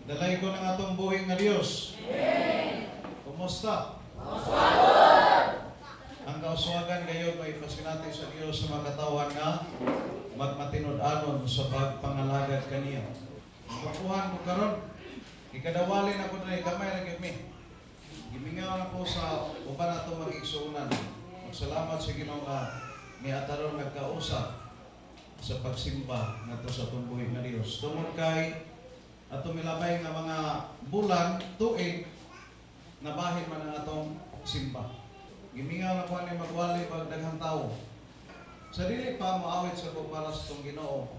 Dalaygon ang atong buhi nga Dios. Kumusta? Ang kauswagan gayon may pasinati sa Dios sa mga katawan nga magmatinud-anon sa pagpangalagad kaniya. Makuhan ko karon, ikadawalin ako diri, gamay ra gyud mi. Gimingaw na ko sa uban ato mag-igsuonan. Magsalamat sa Ginoo nga miataron nagkausap sa pagsimba ngadto sa atong buhi nga Dios. Tungod kay ato milabay nga mga bulan, tuig, nabahin man ang atong simba. Gimingaw na ko ani magwali pag daghang tao. Sa dili pa moawit sa pagpara sa atong Ginoo.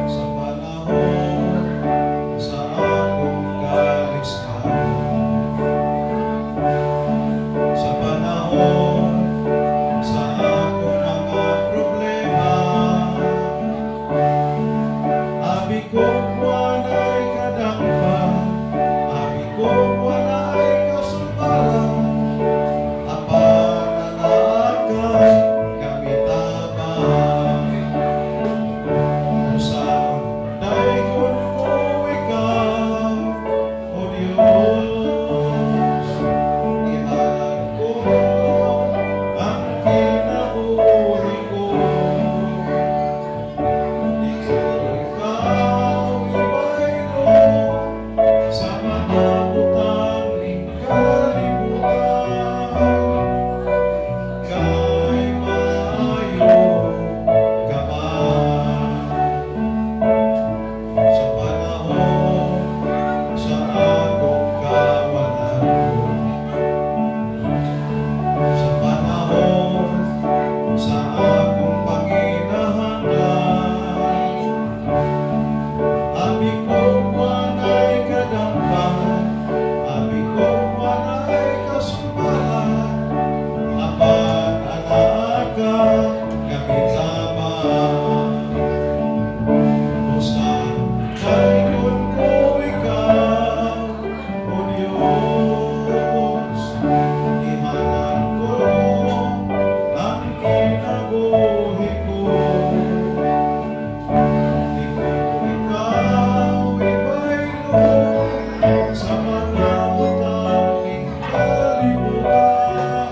Sa panahon sa akong kalisdan, sa panahon sa akong mga problema, abi ko walay kadangpan, abi ko walay kasulbaran, apan anaa ka kamitabang. Usa daygon ko ikaw, O Diyos, ihalad ko ang kinabuhi ko. Di ko ikaw ibaylo sa mga butang ning kalibutan. Kay maayo ka man. Sa panahon sa akong kawalan, sa panahon sa akong panginahanglan, abi ko walay kadangpan, abi ko walay kasulbaran, apan anaa ka kamitabang. Usa daygon ko ikaw, O Diyos, ihalad ko ang kinabuhi ko. Di ko ikaw ibaylo sa mga butang ning kalibutan.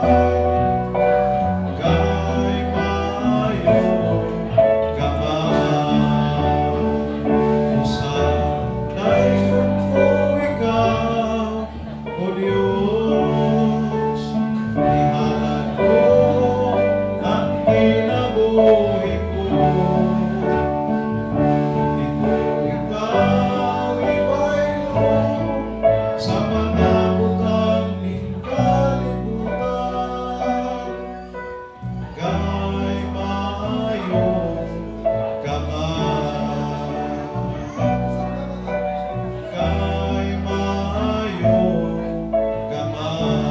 Kay maayo ka man. Usa daygon ko ikaw, O Diyos, ihalad ko ang kinabuhi ko. Di ko ikaw ibaylo sa mga butang ning kalibutan. Kay maayo ka man. Kay maayo ka man.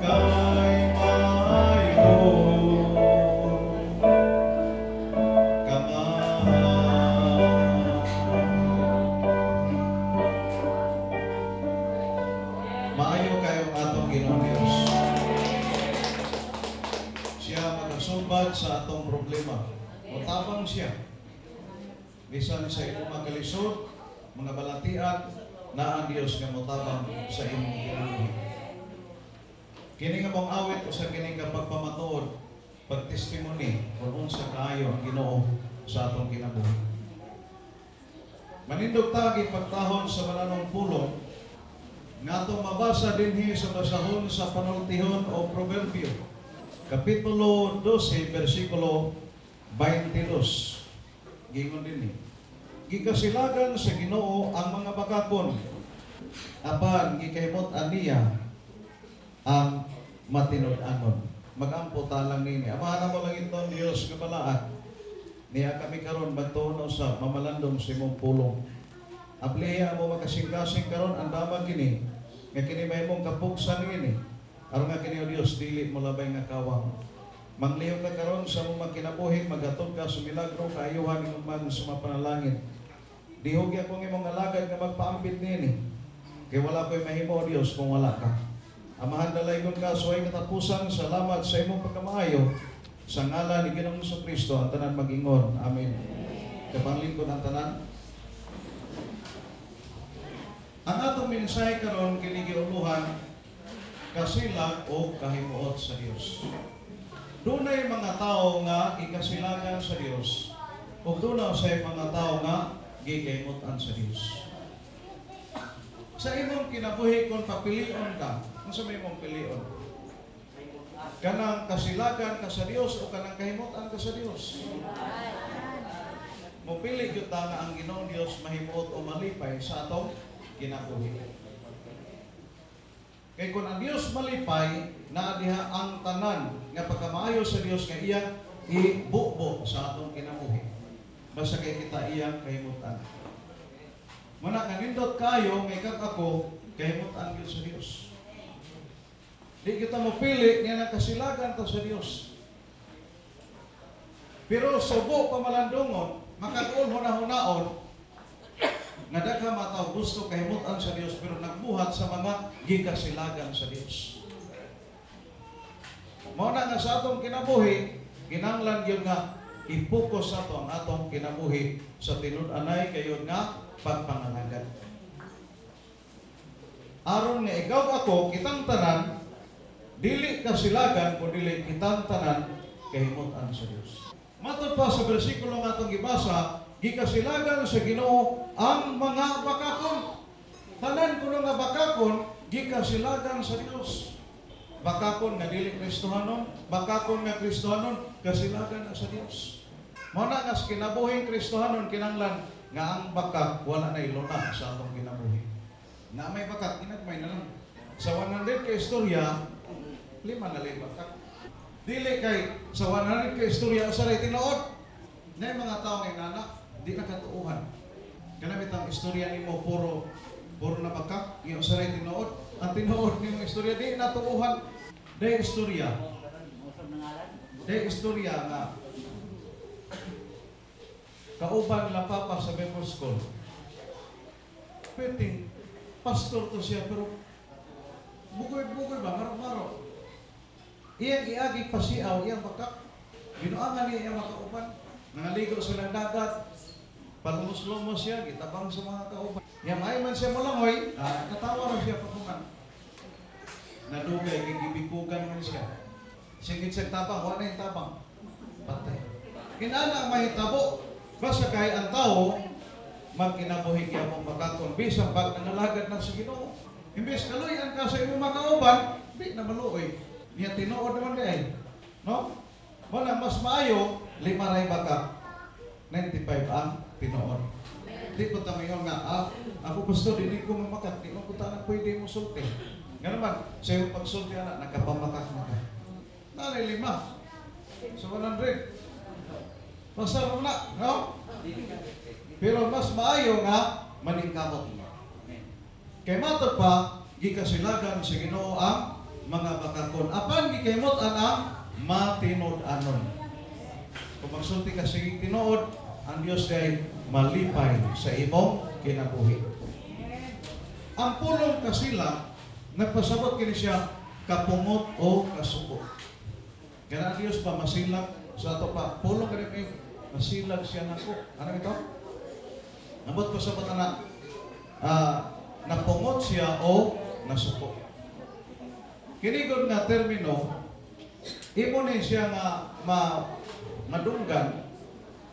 Kay maayo ka man. Maayo kayo ang atong Ginoong Dios. Siya magasulbad sa atong problema. Mutabang siya. Bisan sa imong mga kalisod, mga balatian, naa ang Dios nga motabang sa imong kinabuhi. Kini nga mong awit usa kini nga pagpamatuod, pagtestimony kung unsa kaayo ang Ginoo sa atong kinabuhi. Manindog ta pagtahon sa balanong pulong nga atong mabasa dinhi sa basahon sa Panultihon o Proverbio. Kapitulo 12, versikulo 22. Gingon dinhi: "Gikasilagan sa Ginoo ang mga bakakon, apan gikahimut-an niya ang matinud-anon." Magampo ta lang nini. Amahan mo lang itong Dios nga balaan. Niya kami karon magtuon usab mamalandong sa imong pulong. Abliha mo makasing-kasing karon ang damag kini nga kini mahimong kapugsan ini. Aron nga kini, O Dios, dili mo labay nga kawang. Manglihok ka karon sa among kinabuhi, maghatod ka sa milagro, kaayuhan imong man sa mga panalangin. Dihugi akong imong alagad nga magpaambit niini. Kay wala ko'y mahimo, O Dios, kung wala ka. Amahan, dalaygon ka sa way katapusan. Salamat sa imong pagkamaayo. Sa ngalan ni Ginoong Kristo, ang tanan mag-ingon. Amen. Kapanglingkod ang tanan. Ang atong mensahe karon kini giuluhan "Kasilag o Kahimuot sa Dios." Dunay mga tao nga ikasilagan sa Dios ug dunay sa mga tao nga gikahimutan sa Dios. Sa imong kinabuhi, kung papilion ka, unsa may imong pilion? Kanang kasilagan ka sa Dios o kanang kahimutan ka sa Dios? Mopili gyud ta nga ang Ginoong Dios mahimuot o malipay sa atong kinabuhi. Kay kung ang Dios malipay, naa diha ang tanan nga pagkamaayo sa Dios nga iyang ibubo sa atong kinabuhi. Basta kay kita iyang kahimutan. Muna kanindot kayo nga ikaw ako kahimutan gyud sa Dios. Di kita mopili nga nakasilagan ta sa Dios. Pero subo pamalandungon, makatuon hunahunahon, nga daghan mga tao gusto kahimutan sa Dios pero nagbuhat sa mga gikasilagan sa Dios. Mao na nga sa atong kinabuhi, kinahanglan gyud nga i-focus ato ang atong kinabuhi sa tinud-anay kayon nga pagpangalagad. Aron nga ikaw ako, kitang tanan, dili kasilagan kun dili kitang tanan kahimutan sa Dios. Matod pa sa bersikulo nga atong gibasa, gikasilagan sa Ginoo ang mga bakakon. Tanan kuno nga bakakon gikasilagan sa Dios. Bakakon nga dili Kristohanon, bakakon nga Kristohanon, kasilagan na sa Dios. Mao na nga sa kinabuhing Kristohanon, kinahanglan nga ang bakak wala na iluna sa atong kinabuhi. Na may bakak, ginagmay na lang. Sa 100 ka istorya, 5 na lang bakak. Dili kay sa 100 ka istorya usa ray tinuod. Na mga tao nga nana, di na katuohan. Kanang bitang istorya nimo puro puro na bakak, yung usa ray tinuod. Ang tinuod nimo istorya di na tuohan. Day istorya. Day istorya nga kauban la papa sa Bible School. Piting pastor to siya pero bugoy-bugoy ba, maro-maro. Iyang iagi pasiaw, iyang bakak. Binuangan niya iyang makauban. Nangaligo sila dagat. Palumos-lumos siya, gitabang sa mga kauban. Niya may man siya mulangoy, katawa ra siya pagkuman. Nadugay, kay gibikugan man siya. Singit siya tabang, wala na yung tabang. Patay. Kinana ang mahitabo, basta kay ang tao, magkinabuhi gyapon bakakon, bisan pag nangalagad na sa Ginoo. Imbes kaluyan ka sa imong makauban, di na maluoy. Niya tinuod naman di ay. No? Wala, mas maayo, 5 ray baka, 95 ang tinuod. Di ko tamayon nga, ako gusto, di ko mamakat, di ko ta na pwede mo sulti. Nga naman, sa iyong pagsulti, ana, nagkapamakak na ka. Nanay 5. So 100. Masarap na, no? Pero mas maayo nga maningkamot. Kay matod pa, gikasilagan sa Ginoo ang mga bakakon. Apan gikahimut-an ang matinud-anon. Kung magsulti ka sa tinuod, ang Dios kay malipay sa imong kinabuhi. Ang pulong kasilag, nagpasabot kini siya kapungot o kasuko. Kaya ang Dios pa masilag sa ato pa. Pulong kani may masilag siya nako. Ano ito? Nabot pasabot na napungot siya o nasuko. Kini gud nga termino, imo ni siya nga madunggan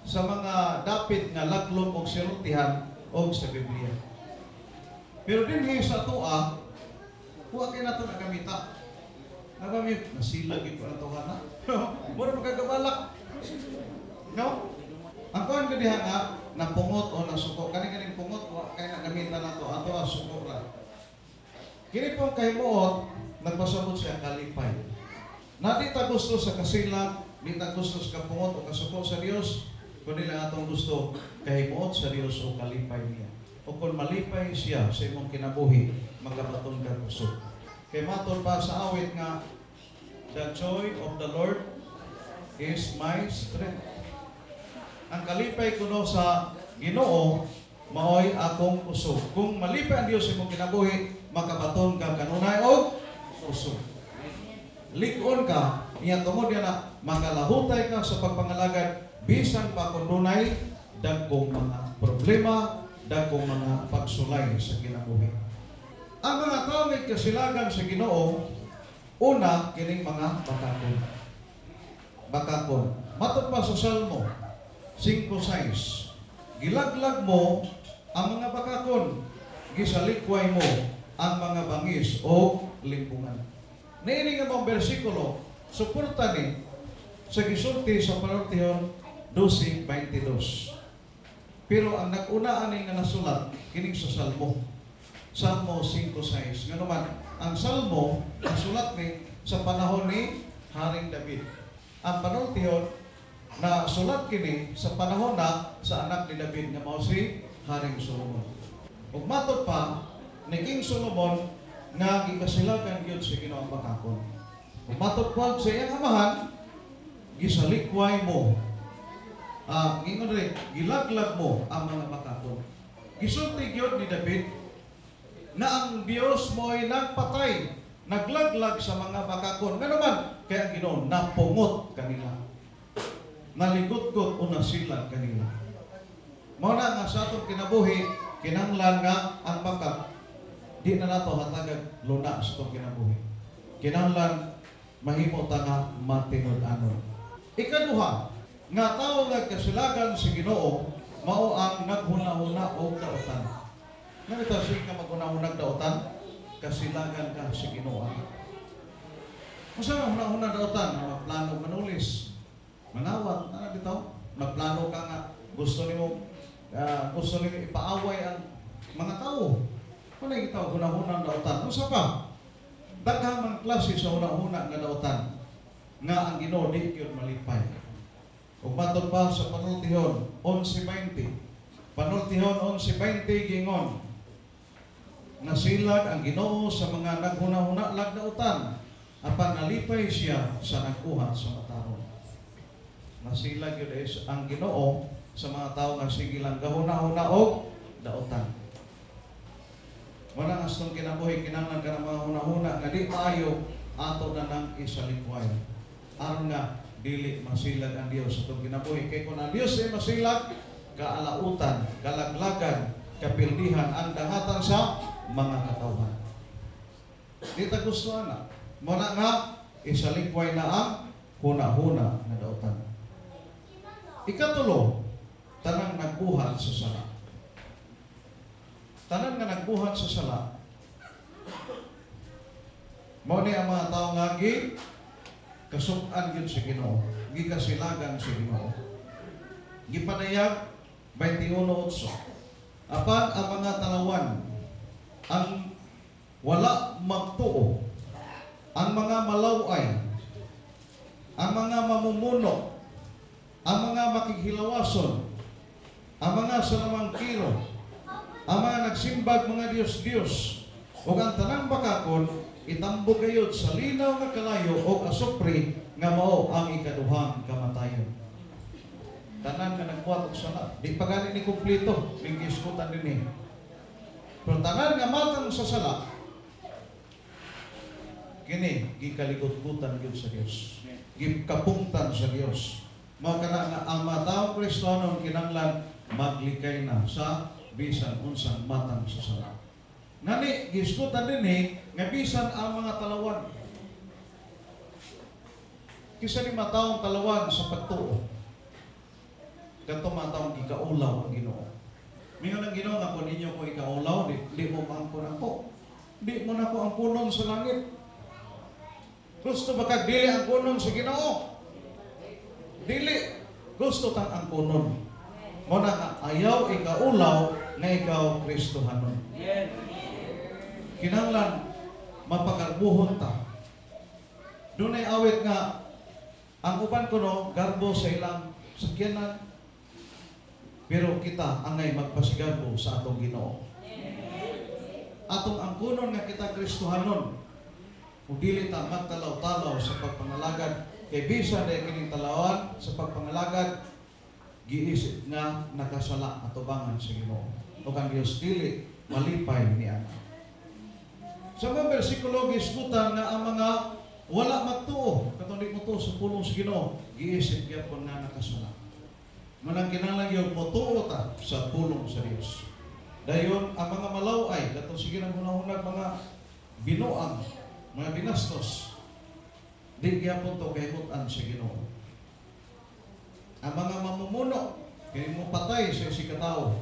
sa mga dapit nga laklom og sinultihan og sa Biblia. Pero dinhi sa atoa, wa kay nato nagamita. Nabami, nasilag gyud ko na to na. Mura magkagabalak. No? Ang kuan ko diha nga napungot o nasuko. Kani kaning pungot wa kay nagamita nato, ato suko ra. Kini pong kahimuot, nagpasabot siya kalipay. Na di ta gusto sa kasilag, di ta gusto sa kapungot o kasuko sa Dios, kundi lang atong gusto kahimuot sa Dios o kalipay niya. O kung malipay siya sa imong kinabuhi, magabaton ka kusog. Kay matod pa sa awit nga, "The joy of the Lord is my strength." Ang kalipay kuno sa Ginoo maoy akong kusog. Kung malipay ang Dios sa imong kinabuhi, makabaton ka kanunay og kusog. Lig-on ka niya tungod niya na makalahutay ka sa pagpangalagad bisan pa kung dunay dagkong mga problema, dagkong mga pagsulay sa kinabuhi. Ang mga tao nga kasilagan sa Ginoo, una kining mga bakakon. Bakakon. Matod pa sa Salmo 5:6, "Gilaglag mo ang mga bakakon, gisalikway mo ang mga bangis o limbungan." Niini nga mga bersikulo, suporta ni sa gisulti sa Panultihon 12:22. Pero ang nag-una ani nga nasulat kining sa Salmo. Salmo 5:6. Nga naman, ang Salmo nasulat ni sa panahon ni Haring David. Ang Panultihon na sulat kini sa panahon na sa anak ni David nga mao si Haring Solomon. Ug matod pa ni King Solomon nga gikasilagan gyud sa Ginoo ang bakakon. Ug matod pa sa iyang amahan, "Gisalikway mo, ngingon rin, gilaglag mo ang mga bakakon." Gisulti gyud ni David na ang Dios mo'y nagpatay, naglaglag sa mga bakakon. Ngano man, kaya ang Ginoo napungot kanila. Naligot-got o nasilag kanila. Mao na nga sa atong kinabuhi, kinahanglan nga ang bakak di na nato hatagag luna sa atong kinabuhi. Kinahanglan mahimo ta nga matinud-anon. Ikaduha, nga tao nga kasilagan sa Ginoo mao ang naghuna-huna og dautan. Nga sige ka maghuna-hunag dautan, kasilagan ka sa Ginoo. Unsa nga huna-huna dautan? Magplano manulis, mangawat, ana bitaw? Magplano ka nga gusto nimo ipaaway ang mga tao. Wala gitaw huna-huna dautan. Unsa pa? Daghang mga klase sa huna-huna nga dautan nga ang Ginoo di gyud malipay. Ug matod pa sa Panultihon 11:20. Panultihon 11:20 gingon, "Nasilag ang Ginoo sa mga naghuna-huna lag dautan, apan nalipay siya sa nagbuhat sa matarong." Nasilag yun is ang Ginoo sa mga tao nga sige lang gahuna-huna og dautan. Wala nga sa kinabuhi kinahanglan ka ng mga huna-huna nga di maayo, ato na nang isalikway. Aron nga dili masilag ang Dios sa atong kinabuhi. Kay kung ang Dios ay masilag, kaalautan, kalaglagan, kapildihan ang dangatan sa mga katawhan. Di ta gusto ana. Muna nga isalikway na ang huna-huna nga dautan. Ikatulo, tanang nagbuhat sa sala. Tanan nga nagbuhat sa sala, mao ni ang mga tao nga gi kasuk-an gyud sa Ginoo, gikasilagan sa Ginoo. Gipadayag 21:8, "Apan ang mga talawan, ang wala magtuo, ang mga malaway, ang mga mamumuno, ang mga makighilawason, ang mga salamangkiro, ang mga nagsimbag mga Diyos-Diyos, ug ang tanang bakakon, itambog gayud sa linaw nga kalayo o asupre nga mao ang ikaduhang kamatayon." Tanan nga nagbuhat og sala, di pa gani ni kumpleto ning gisgutan dinhi. Pero tanan nga matang sa sala, kini gikaligot-gutan gyud sa Dios. Gikapungtan sa Dios. Mao kana nga ang mga taong Kristohanon kinahanglan maglikay na sa bisan unsang matang sa sala. Ngani gisgutan dinhi nga bisan ang mga talawan. Kinsa ni mga taong talawan sa pagtuo? Kadto mga taong gikaulaw ang Ginoo. Mingon ang Ginoo nga kung ninyo ko ikaulaw, di mo maangkon ako. Di mo na ko angkonon sa langit. Gusto ba kag dili angkonon sa Ginoo? Dili. Gusto tang angkonon. Mo na nga ayaw ikaulaw nga ikaw Kristohanon. Kinahanglan mapagarbuhon ta. Dunay awit nga ang uban kuno garbo sa ilang sakyanan, pero kita angay magpasigarbo sa atong Ginoo. Atong angkonon nga kita Kristohanon. Ug dili ta magtalaw-talaw sa pagpangalagad kay bisan dahil kining talawan sa pagpangalagad giisip nga nakasala atubangan sa Ginoo. Ug ang Dios dili malipay niya. Sa mga bersikulo gisgutan nga ang mga Wala magtuo, katong di mo tuo sa pulong sa Ginoo, giisip gyapon nga nakasala. Manang kinahanglan gyud motuo ta sa pulong sa Dios. Dayon ang mga malaway, katong sige nang hunahunag mga binuang, mga binastos, di gyapon to kahimutan sa Ginoo. Ang mga mamumuno, kay mo patay sa si katao,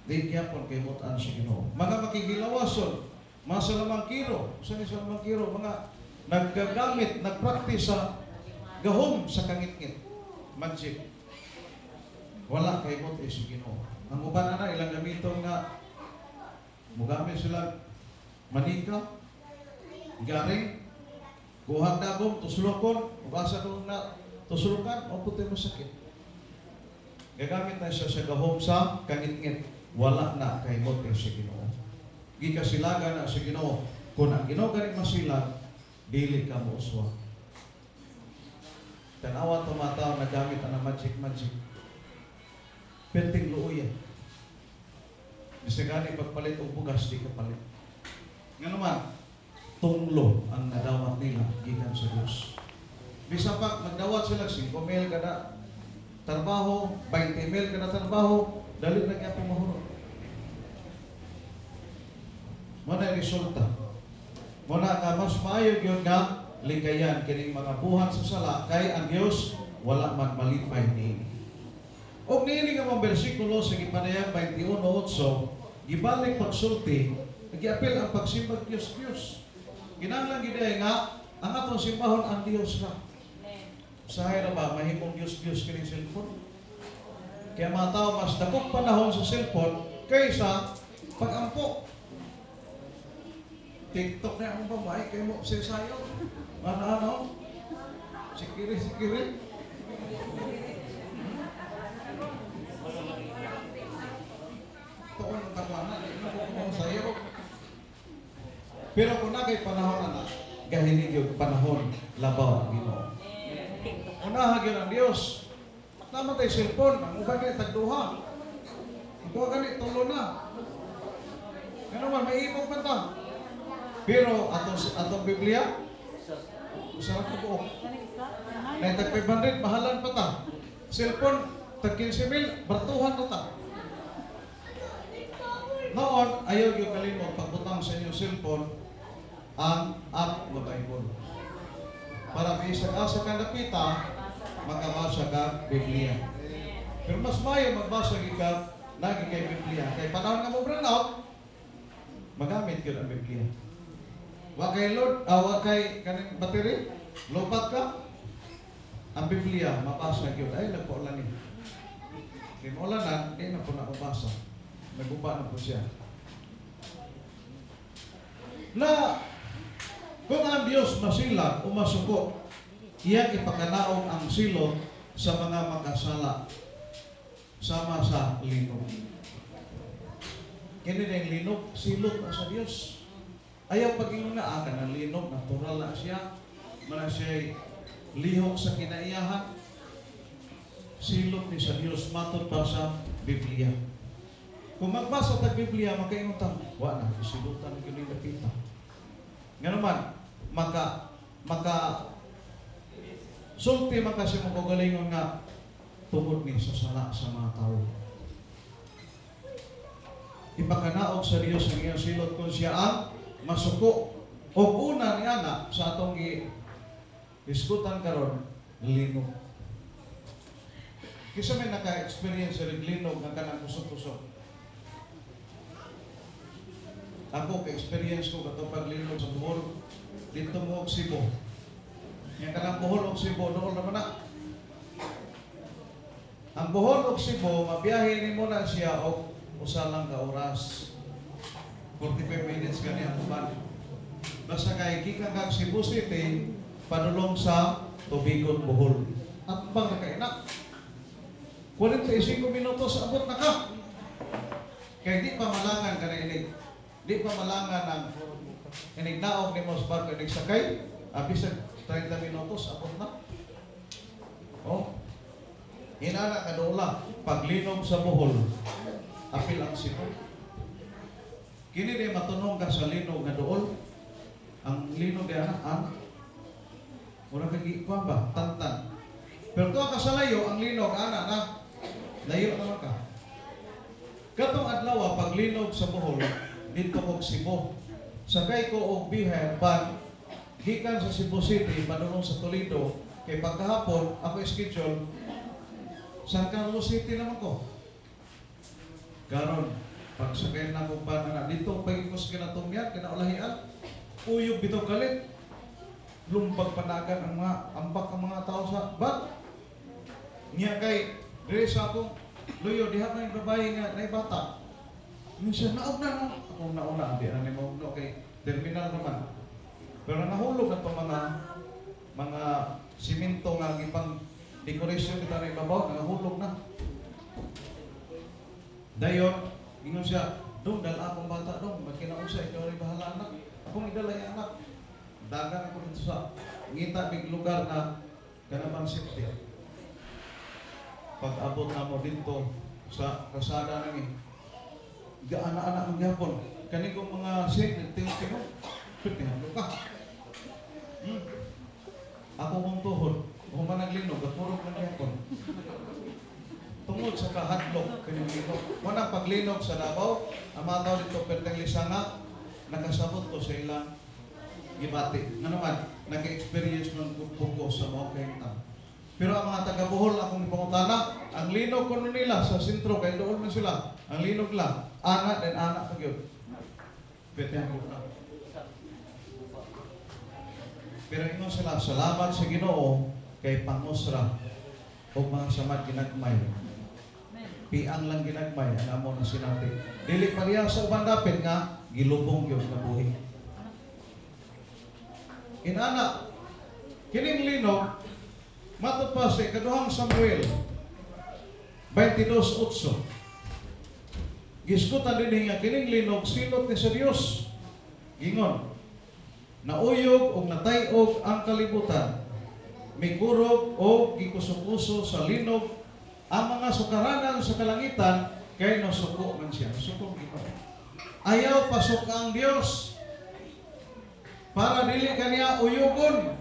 di gyapon kahimutan sa Ginoo. Mga makigilawason, mga salamangkiro, sa ni salamangkiro, mga naggagamit, nagpraktis sa gahom sa kangitngit, magic. Wala kahimot sa Ginoo. Ang uban ana ilang gamiton nga mugamit sila manika, garing, kuhag dagom, tuslokon, ug asa kung na tuslokan, o puti mo sakit. Gagamit na siya sa gahom sa kangitngit. Wala na kahimot sa Ginoo. Gikasilaga na sa Ginoo. Kung ang Ginoo gani masilag, dili ka mo uswa. Tanawa tumataw na gamit ang magic magic. Perting luoya. Bisa gani pagpalit og bugas, di ka palit. Nga naman, tunglo ang nadawat nila gikan sa Dios. Bisa pa magdawat sila 5 mil kada trabaho, 20 mil kada trabaho, dali na gyapon mahurot. Mo na resulta. Mo na nga mas maayo gyud nga likayan kining mga buhat sa sala kay ang Dios wala man malipay niini. Og niini nga mga bersikulo sa gipanayag 21:8, gibalik pagsulti, giapil ang pagsimbag Dios Dios. Kinahanglan gid ay nga ang atong simbahon ang Dios ra. Usahay ra ba mahimong Dios Dios kining cellphone? Kaya mga tao mas dakong panahon sa cellphone kaysa pagampo. TikTok na ang babae kay mo sayo. Ano ano? Sikiri sikiri. Tuon ang takwana, di na ko sayo. Pero kung na kay panahon na, gahinig yung panahon labaw ang Ginoo. Unaha gyud ang Dios. Tama tay cellphone, ang uban gani tagduha. Ang kuha gani tulo na. Ngano man may imong man ta. Pero atong atong Biblia usa ra ka buok. Nay tag 500 mahalan pa ta. Cellphone tag 15,000 bartuhan na ta. Noon ayaw gyud kalimot pagbutang sa inyong cellphone ang app nga Bible. Para bisan asa ka napita, makabasa ka Biblia. Pero mas maayo magbasa gyud ka lagi kay Biblia. Kay panahon nga mo brown out, magamit gyud ang Biblia. Wa kay load, wa kay kaning battery, lobat ka. Ang Biblia mabasa gyud ay nagpaulan ni. Kay maulanan, di na po na mabasa. Naguba na po siya. Na kung ang Dios masilag o masuko, iyang ipakanaog ang silot sa mga makasala sama sa linog. Kini ang linog, silot na sa Dios. Ayaw pag-ingon nga, kanang linog, natural na siya. Mana siya lihok sa kinaiyahan. Silot ni sa Dios matod pa sa Biblia. Kung magbasa tag Biblia, makaingon ta, wa na, silutan gyud ni dapita. Nga naman, maka maka sulti man kasi mo kagalingon nga tungod ni sa sala sa mga tao. Ipakanaog sa Dios ang iyang silot kung siya ang masuko. O una ni ana sa atong gi diskutan karon, linog. Kisa may naka-experience sa linog nga kanang kusog-kusog. Ako, ka-experience ko katong paglinog sa Bohol, dito mo og Cebu. Yang kanang Bohol og Cebu, doon naman na. Ang Bohol og Cebu, mabiyahe nimo na siya og usa lang ka oras. 45 minutes gani ang uban. Basta kay gikan kag Cebu City, padulong sa Tubigon, Bohol. At bang nakainak? 45 minutos abot na ka. Kay di pa malangan ka na inig. Di pa malangan ang inig naog ni mo sa barko inig sakay. Abis 30 minutos abot na. Oh. Inana kadula paglinom sa Bohol. Apil ang Cebu. Kini di matunong ka sa linog nga duol. Ang linog di ana ang Mura kag kuan ba, tantan. Pero tuwa ka sa layo, ang linog ana na layo naman ka. Katong adlaw paglinog sa Bohol, didto kog Cebu. Sakay ko og bihe van gikan sa Cebu City padulong sa Toledo kay pagkahapon ako schedule San Carlos City naman ko. Karon pagsakay na ko van ana didto pag ko sa kinatumyan, kinaulahian, uyog bitaw kalit. Lumbag panagan ang mga ambak ang mga tao sa van. Niya kay diri sa akong luyo diha may babae nga nay bata. Minsan naog na no. Akong nauna di na nimo no kay terminal naman. Pero nahulog na itong mga simento nga gipang decoration kita na ibabaw, nahulog na. Dayon, ingon siya, "Dong, dala akong bata dong, magkinaunsa, ikaw rin bahala anak. Akong idala yung anak." Dagan ako dito sa ngita mig lugar na kanamang safety. Pag abot na mo dito sa kasada nami, gaana-ana man gyapon. Kani kong mga seat, nagtingog-tingog, pwede ka. Ako kong tuhod, kung man naglinog, gakurog man gyapon. Tungod sa kahadlok kining linog. Wala paglinog sa Davao, ang mga tao dito perteng lisanga, nakasabot ko sa ilang gibati. Nga naman, naka-experience man ko sa mga kahimtang. Pero ang mga taga-Bohol akong ipangutana, ang linog kuno nila sa sentro, kay doon man sila, ang linog lang, ana then ana pa gyud. Pwede ang na. Pero ingon sila, salamat sa Ginoo kay pangusra o mga samad ginagmay. Piang lang ginagmay ang amo na sinati. Dili pareha sa uban dapit nga gilubong gyud nga buhi. Inana, kining linog matod pa sa ikaduhang Samuel 22:8. Gisgutan din nga kining linog silot ni sa Dios. Gingon, nauyog og natay-og ang kalibutan. Mikurog og gikuso-kuso sa linog ang mga sukaranan sa kalangitan kay nasuko man siya. Nasuko Ginoo. Ayaw pasok ang Dios para dili kaniya uyugon.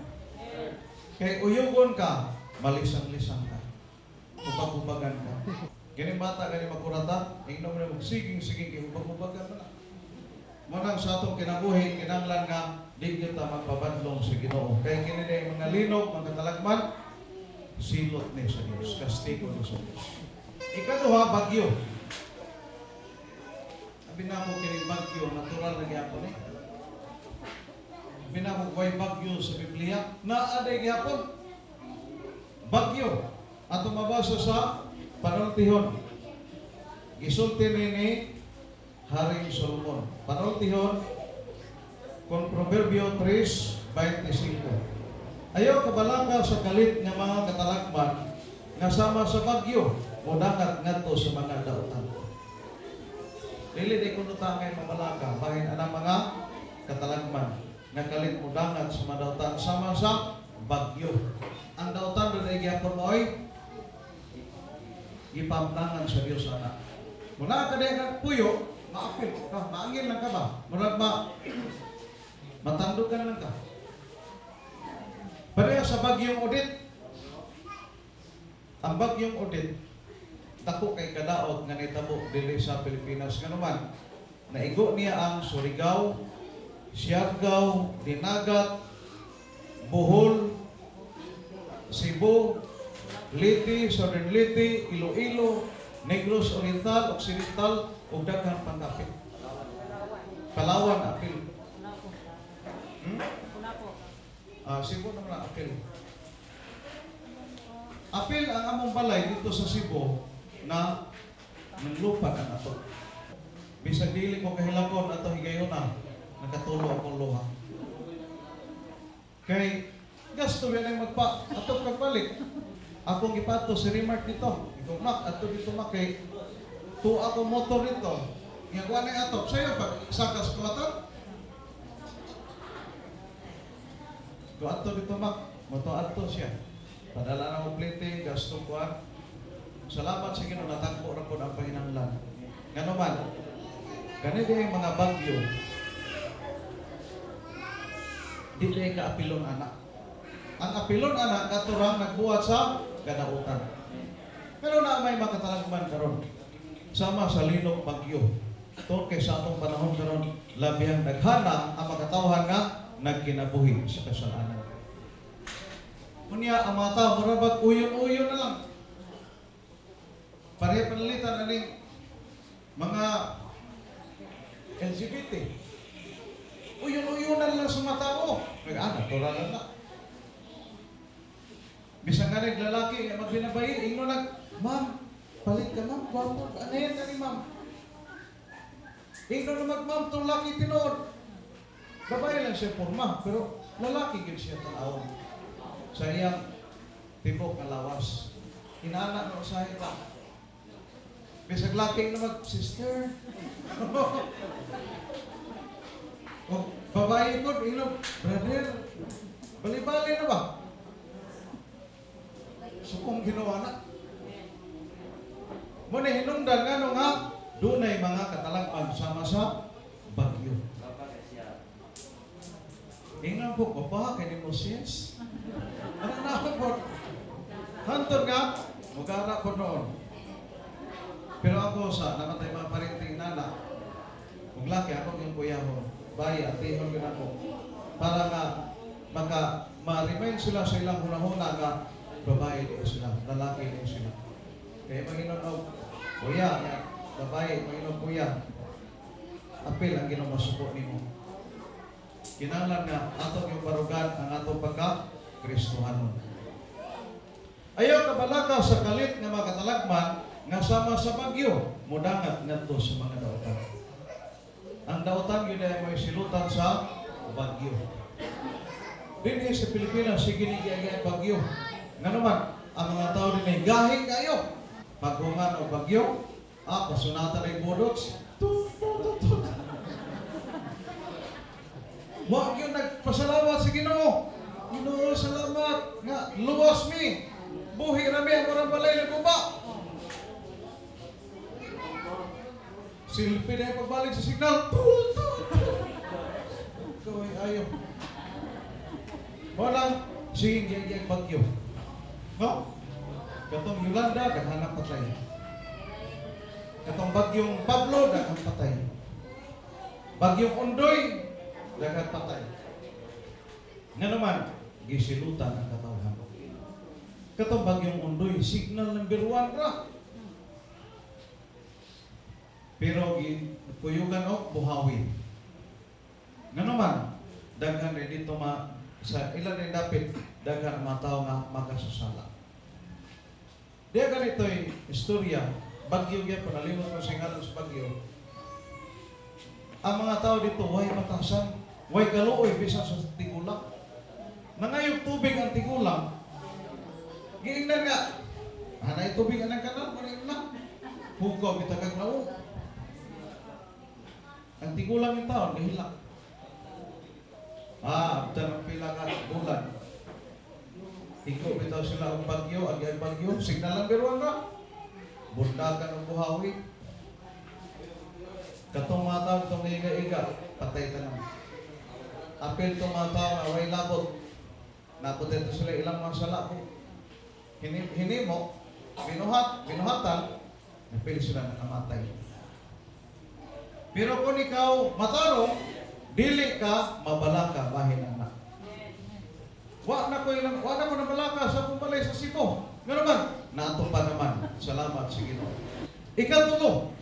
Kay uyugon ka, malisang-lisang ka. Hubag-hubagan ka. Kining bata gani makurata, ingnon mo na siging-siging kay hubag-hubagan man na. Manang sa atong kinabuhi, kinahanglan nga di kita magpabadlong sa Ginoo. Kay kini ni mga linog, mga katalagman, silot ni sa Dios, kastigo ni sa Dios. Ikaduha, bagyo. Abi na ko kining bagyo, natural na gyapon ni. Abi na ko way bagyo sa Biblia, naa day gyapon. Bagyo. Ato mabasa sa Panultihon. Gisulti ni Haring Solomon. Panultihon kon Proverbio 3:25. Ayaw kabalaka sa kalit nga mga katalagman nga sama sa bagyo modangat ngadto sa mga dautan. Dili di kuno ta kay mabalaka bahin anang mga katalagman nga kalit modangat sa mga dautan sama sa bagyo. Ang dautan doon ay gyapon mo'y gipamnangan sa Dios ana. Muna ka diha ka puyo, maapil ka, maangil lang ka ba? Murag matandugan lang ka. Pareha sa bagyong Odette. Ang bagyong Odette, dako kay kadaot nga nitabo dili sa Pilipinas. Nganuman, naigo niya ang Surigao, Siargao, Dinagat, Bohol, Cebu, Leyte, Southern Leyte, Iloilo, Negros Oriental, Occidental, ug daghang pangapit. Palawan, apil. Cebu naman ang apil. Apil ang among balay dito sa Cebu na nanglupad ang ato. Bisag dili ko kahilakon ato higayuna, nakatulo akong luha. Kay gasto yan ang magpa ato pagbalik. Akong gipato si Remark dito. Ikaw mak ato dito mak kay tu ako motor dito. Nga kuha na atop sayo pag sakas ko ato. Ko ato dito mak, moto ato siya. Padala na ko plate, gasto kuan. Salamat sa Ginoo natagpo ra pod ang panginahanglan. Ngano man, kani di mga bagyo, di di kaapilon anak. Ang apilon ana kato rang nagbuhat sa kadautan. Pero na may makatalagman karon. Sama sa linog, bagyo. Tungod kay sa atong panahon karon, labihang daghana ang makatawhan nga nagkinabuhi sa kasalanan. Unya ang mga tao mura bag uyon-uyon na lang. Pareha panalitan aning mga LGBT. Uyon-uyon na lang sa mga tao. Nag-ana, natural na. Bisan nga lalaki nga magbinabayi, ingno nag, "Ma'am, palit ka, ma'am, gwapo, ano yan kani, ma'am?" Ingno na mag, "Ma'am, tong laki tinuod." Babae lang siya porma, pero lalaki gyud siya tan-awon sa iyang tibok nga lawas. Inana no sa ita. Bisag laki na mag, "Sister." O babae po, ingno, "Brother," bali-bali na ba? So kung ginawa na, muna hinungdan nga no nga, dunay mga katalagman sama sa bagyo. Ingnan po, papa, kay ni mo sis. Ano na po? Hantod nga, mugara po noon. Pero ako sa, namatay mga parinting nana, kung laki ako yung kuyahon, bayi, atihon yun ako. Para nga, maka, ma-remind sila sa ilang hunahuna nga, babae din sila, lalaki din sila. Kaya manginon og, "Kuya," nga, babae, manginon, "Kuya," apil ang Ginoo masuko nimo. Kinahanglan nga atong yung barugan ang atong pagka Kristohanon. Ayaw kabalaka sa kalit nga makatalagman nga sama sa bagyo, mudangat ngadto sa mga dautan. Ang dautan yun ay may silutan sa bagyo. Dinhi sa Pilipinas, sige ni bagyo. Nga naman, ang mga tao din ay gahi kayo. Paghuman o bagyo, pasunatan ay budots. Tut, tut, tut, tut. Wa gyud nagpasalamat sa Ginoo. "Ginoo, salamat nga luwas mi. Buhi ra mi, ang murang balay naguba." Silpi na yung pagbalik sa signal. Tut, tut, tut. Ikaw ay ayaw. Walang sige giyag bagyo. No? Katong Yolanda, daghanang patay. Katong bagyong Pablo, daghang patay. Bagyong Ondoy, daghang patay. Nga naman, gisilutan ang katawhan. Katong bagyong Ondoy, signal number 1 ra. Pero gipuyugan og buhawi. Nga naman, daghan rin dito ma, sa ilan rin dapit, daghan ang mga tao nga makasasala. Diya ganito'y istorya, bagyo gyapon, nalimot ko sa ngalan sa bagyo. Ang mga tao dito, way batasan, way kaluoy, bisan sa tigulang. Nangayog tubig ang tigulang, giingnan nga, hanay tubig anang kanal, wala na. Hugaw, bitagag na. Ang tigulang yung tao, gahilak. Abdan ang pila ka bulan. Iko bitaw sila og bagyo, agi ang bagyo, signal lang biruan ra. Bundakan og buhawi. Katong mga tao itong iga-iga, patay tanan. Apil itong mga tao nga way labot. Napot ito sila ilang mga sala po. Hinimo, binuhat, binuhatan, napil sila nakamatay. Pero kung ikaw matarong, dili ka mabalaka bahin anak. Wa na ko ilang, wa na ko nabalaka sa akong balay sa Cebu. Nga naman, naato pa naman. Salamat sa Ginoo. Ikatulo,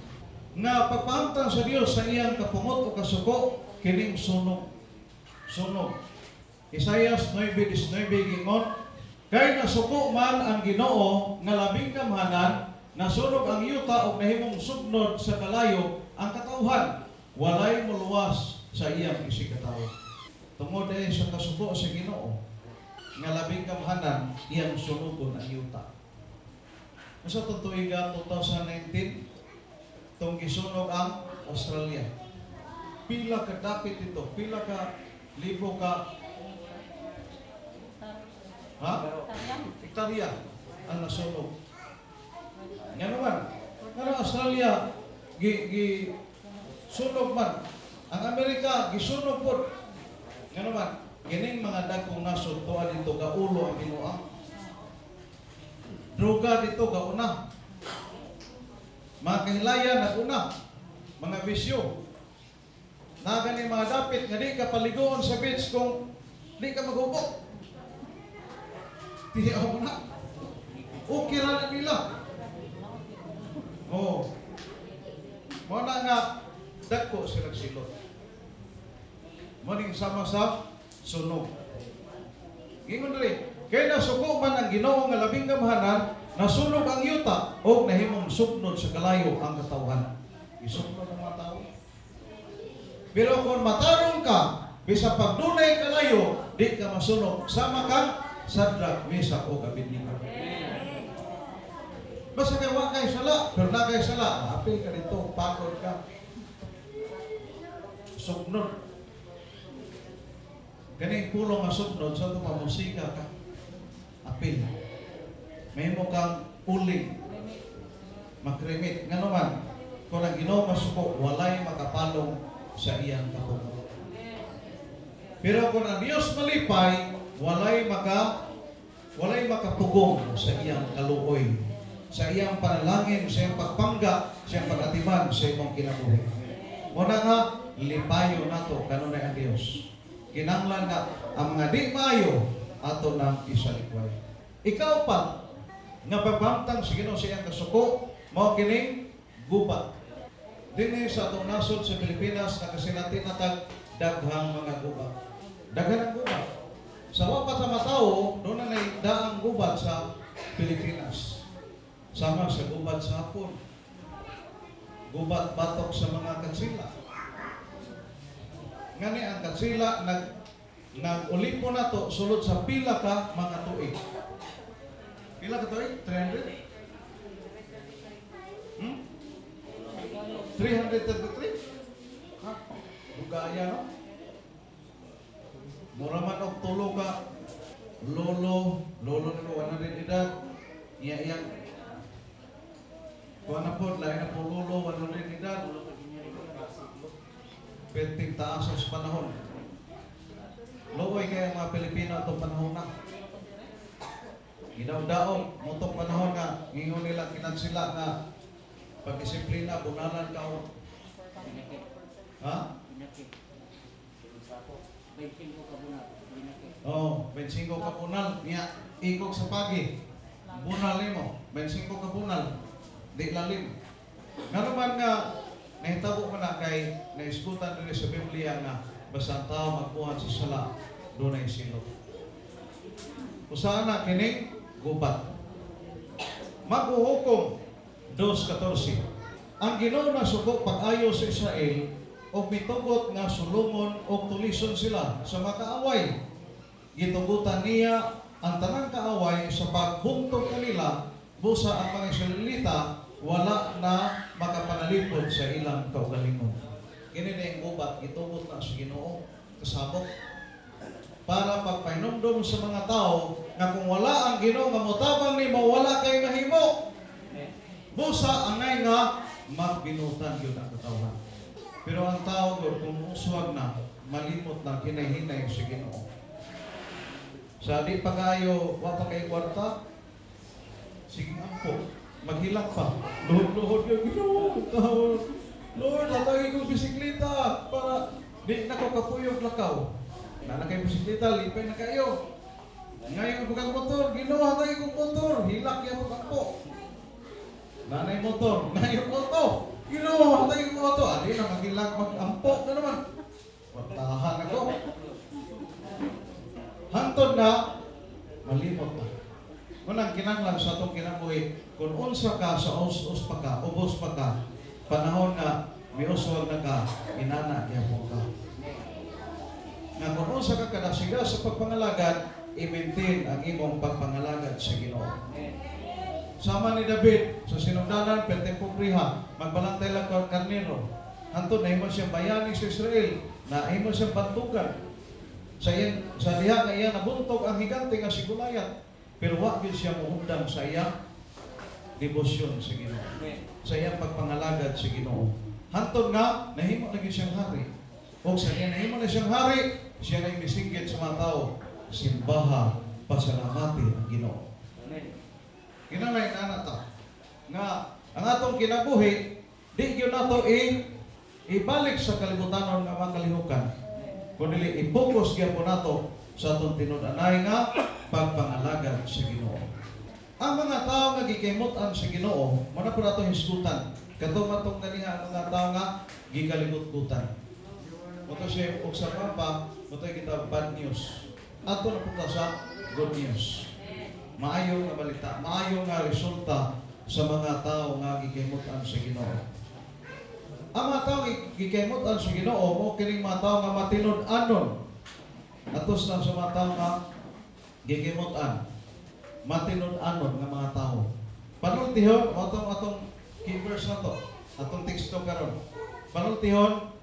nga pagpahamtang sa Dios sa iyang kapungot o kasuko, kining sunog. Sunog. Isaias 9:19 gingon, "Kay nasuko man ang Ginoo nga labing gamhanan, nasunog ang yuta ug nahimong sugnod sa kalayo ang katawhan, walay moluwas sa iyang isigkatawo." Tungod ay sa kasuko sa Ginoo nga labing gamhanan, iyang sunugon ang yuta. Sa tuiga 2019, tong gisunog ang Australia. Pila ka dapit ito, pila ka libo ka, ha? Hektarya ang nasunog. Nga naman, nga Australia gi sunog man. Ang Amerika gisunog pod. Nga naman, Kining mga dagkong nasod tuwa dito gaulo ang Ginoo. Droga dito gauna. Mga kahilayan naguna. Mga bisyo. Naa gani mga dapit nga di ka paliguon sa beach kung di ka maghubok. Tiyaw mo na. Okay ra na nila. Oh. Mao na nga dagko sila silot. Mao ning sama sa sunog. Ingon diri, kay nasuko man ang Ginoo nga labing gamhanan, nasunog ang yuta og nahimong sugnod sa kalayo ang katawhan. Isugnod ang mga tao. Pero kung matarong ka, bisa pag dunay kalayo, di ka masunog. Sama kang Sadrach, Mesach o Abednego. Basta kay wa kay sala, pero naa kay sala, apil ka dito, pagod ka. Sugnod. Kaning pulong nga sugnod sa itong musika ka. Apil. Mahimo kang uling. Ma-cremate. Nga naman, kung ang Ginoo masuko, walay makapalong sa iyang kapugo. Pero kung ang Dios malipay, walay makapugong sa iyang kaluoy, sa iyang panalangin, sa iyang pagpangga, sa iyang pag-atiman sa imong kinabuhi. Muna nga, lipayo nato kanunay ang Dios. Kinanglan nga ang mga di maayo ato nang isalikway. Ikaw pa nga pagpamtang sa Ginoo sa iyang kasuko, mao kining gubat. Dinhi sa atong nasod sa Pilipinas, nakasinati na tag daghang mga gubat. Daghan ang gubat. Sa wa pa ta matawo, duna na daang gubat sa Pilipinas. Sama sa gubat sa Hapon. Gubat batok sa mga katsila. Ngani ang katsila nag-ulipo na to sulod sa pila ka mga tuig. Pila ka tuig? 300? 333? Ha? Bugaya, no? Mura man og tulo ka lolo, lolo nimo 100 edad, iya iyang kuha na po, lahi na po lolo, 100 edad, perting taas sa panahon. Luoy kaya mga Pilipino atong panahon na. Ginaw-daog, motong panahon nga, ngingon nila kinansila nga pagdisiplina, bunalan ka o. Ha? Oh, 25 ka bunal. Niya, ikog sa pagi. Bunal nimo, 25 ka bunal. Di lalim. Ngano man nga nahitabo man na kay naisgutan diri sa Biblia nga basta ang tao magbuhat sa sala, dunay silot. Usaha na kining gubat. Maghuhukom 2:14. Ang Ginoo nasuko pag-ayo sa Israel og mitugot nga sulungon og tulison sila sa mga kaaway. Gitugutan niya ang tanang kaaway sa paghungtog kanila, busa ang mga Israelita wala na makapanalipod sa ilang kaugalingon. Kini na yung gubat, gitugot na sa Ginoo kasabot para pagpahinumdum sa mga tao nga kung wala ang Ginoo nga motabang nimo, wala kay mahimo. Busa angay nga magbinutan gyud ang katawhan. Pero ang tao gud kung uswag na, malimot na kinahinay sa Ginoo. Sa di pa kayo, wa pa kay kwarta, sige ampo, maghilak pa. Luhod-luhod yung Ginoo. Tawon. Lord, hatagi kong bisikleta para di na ko kapuyog lakaw. Na na kay bisikleta, lipay na kayo. Ngayon ko kang motor, Ginoo, hatagi kong motor, hilak ya mo ampo. Nanay motor, ngayon auto. Ginoo, hatagi kong auto. Adi na maghilak mag-ampo na naman. Kwartahan ako. Hantod na, malimot na. Kung ang kinanglan sa atong kinabuhi, kung unsa ka sa us-us pa ka, ubos pa ka, panahon nga miuswag na ka, inana gyapon ka. Nga kung unsa ka kadasiga sa pagpangalagad, i-maintain ang imong pagpangalagad sa Ginoo. Sama ni David sa sinugdanan, perteng pobriha, magbalantay lang karnero. Hantod nahimo siyang bayani sa Israel, nahimo siyang bantugan. Sa iyang, sa diha nga iya nabuntog ang higante nga si Goliath. Pero wa gyud siya muundang sa iyang debosyon sa Ginoo. Sa iyang pagpangalagad sa Ginoo. Hantod nga nahimo na gyud siyang hari. Og sa diha nahimo na siyang hari, Siya na misinggit sa mga tao, "Simbaha, pasalamati ang Ginoo." Amen. Kinalay na ta nga ang atong kinabuhi di gyud nato ibalik sa kalibutanon nga mga kalihukan. Kundi i-focus gyapon nato sa atong tinud-anay nga pagpangalagad sa Ginoo. Ang mga tao nga gikahimut-an sa Ginoo, mao na po nato hisgutan. Katong matong ganiha ang mga tao nga gikalimut-kutan. Mao to siya og sa mapa, mao to kita bad news. Ato na punta sa good news. Maayo nga balita, maayo nga resulta sa mga tao nga gikahimut-an sa Ginoo. Ang mga tao nga gikahimut-an sa Ginoo mao kining mga tao nga matinud-anon. Atos na sa mga tao nga gikahimut-an. Matinud-anon nga mga tao. Panultihon, atong atong key verse na to, atong teksto karon. Panultihon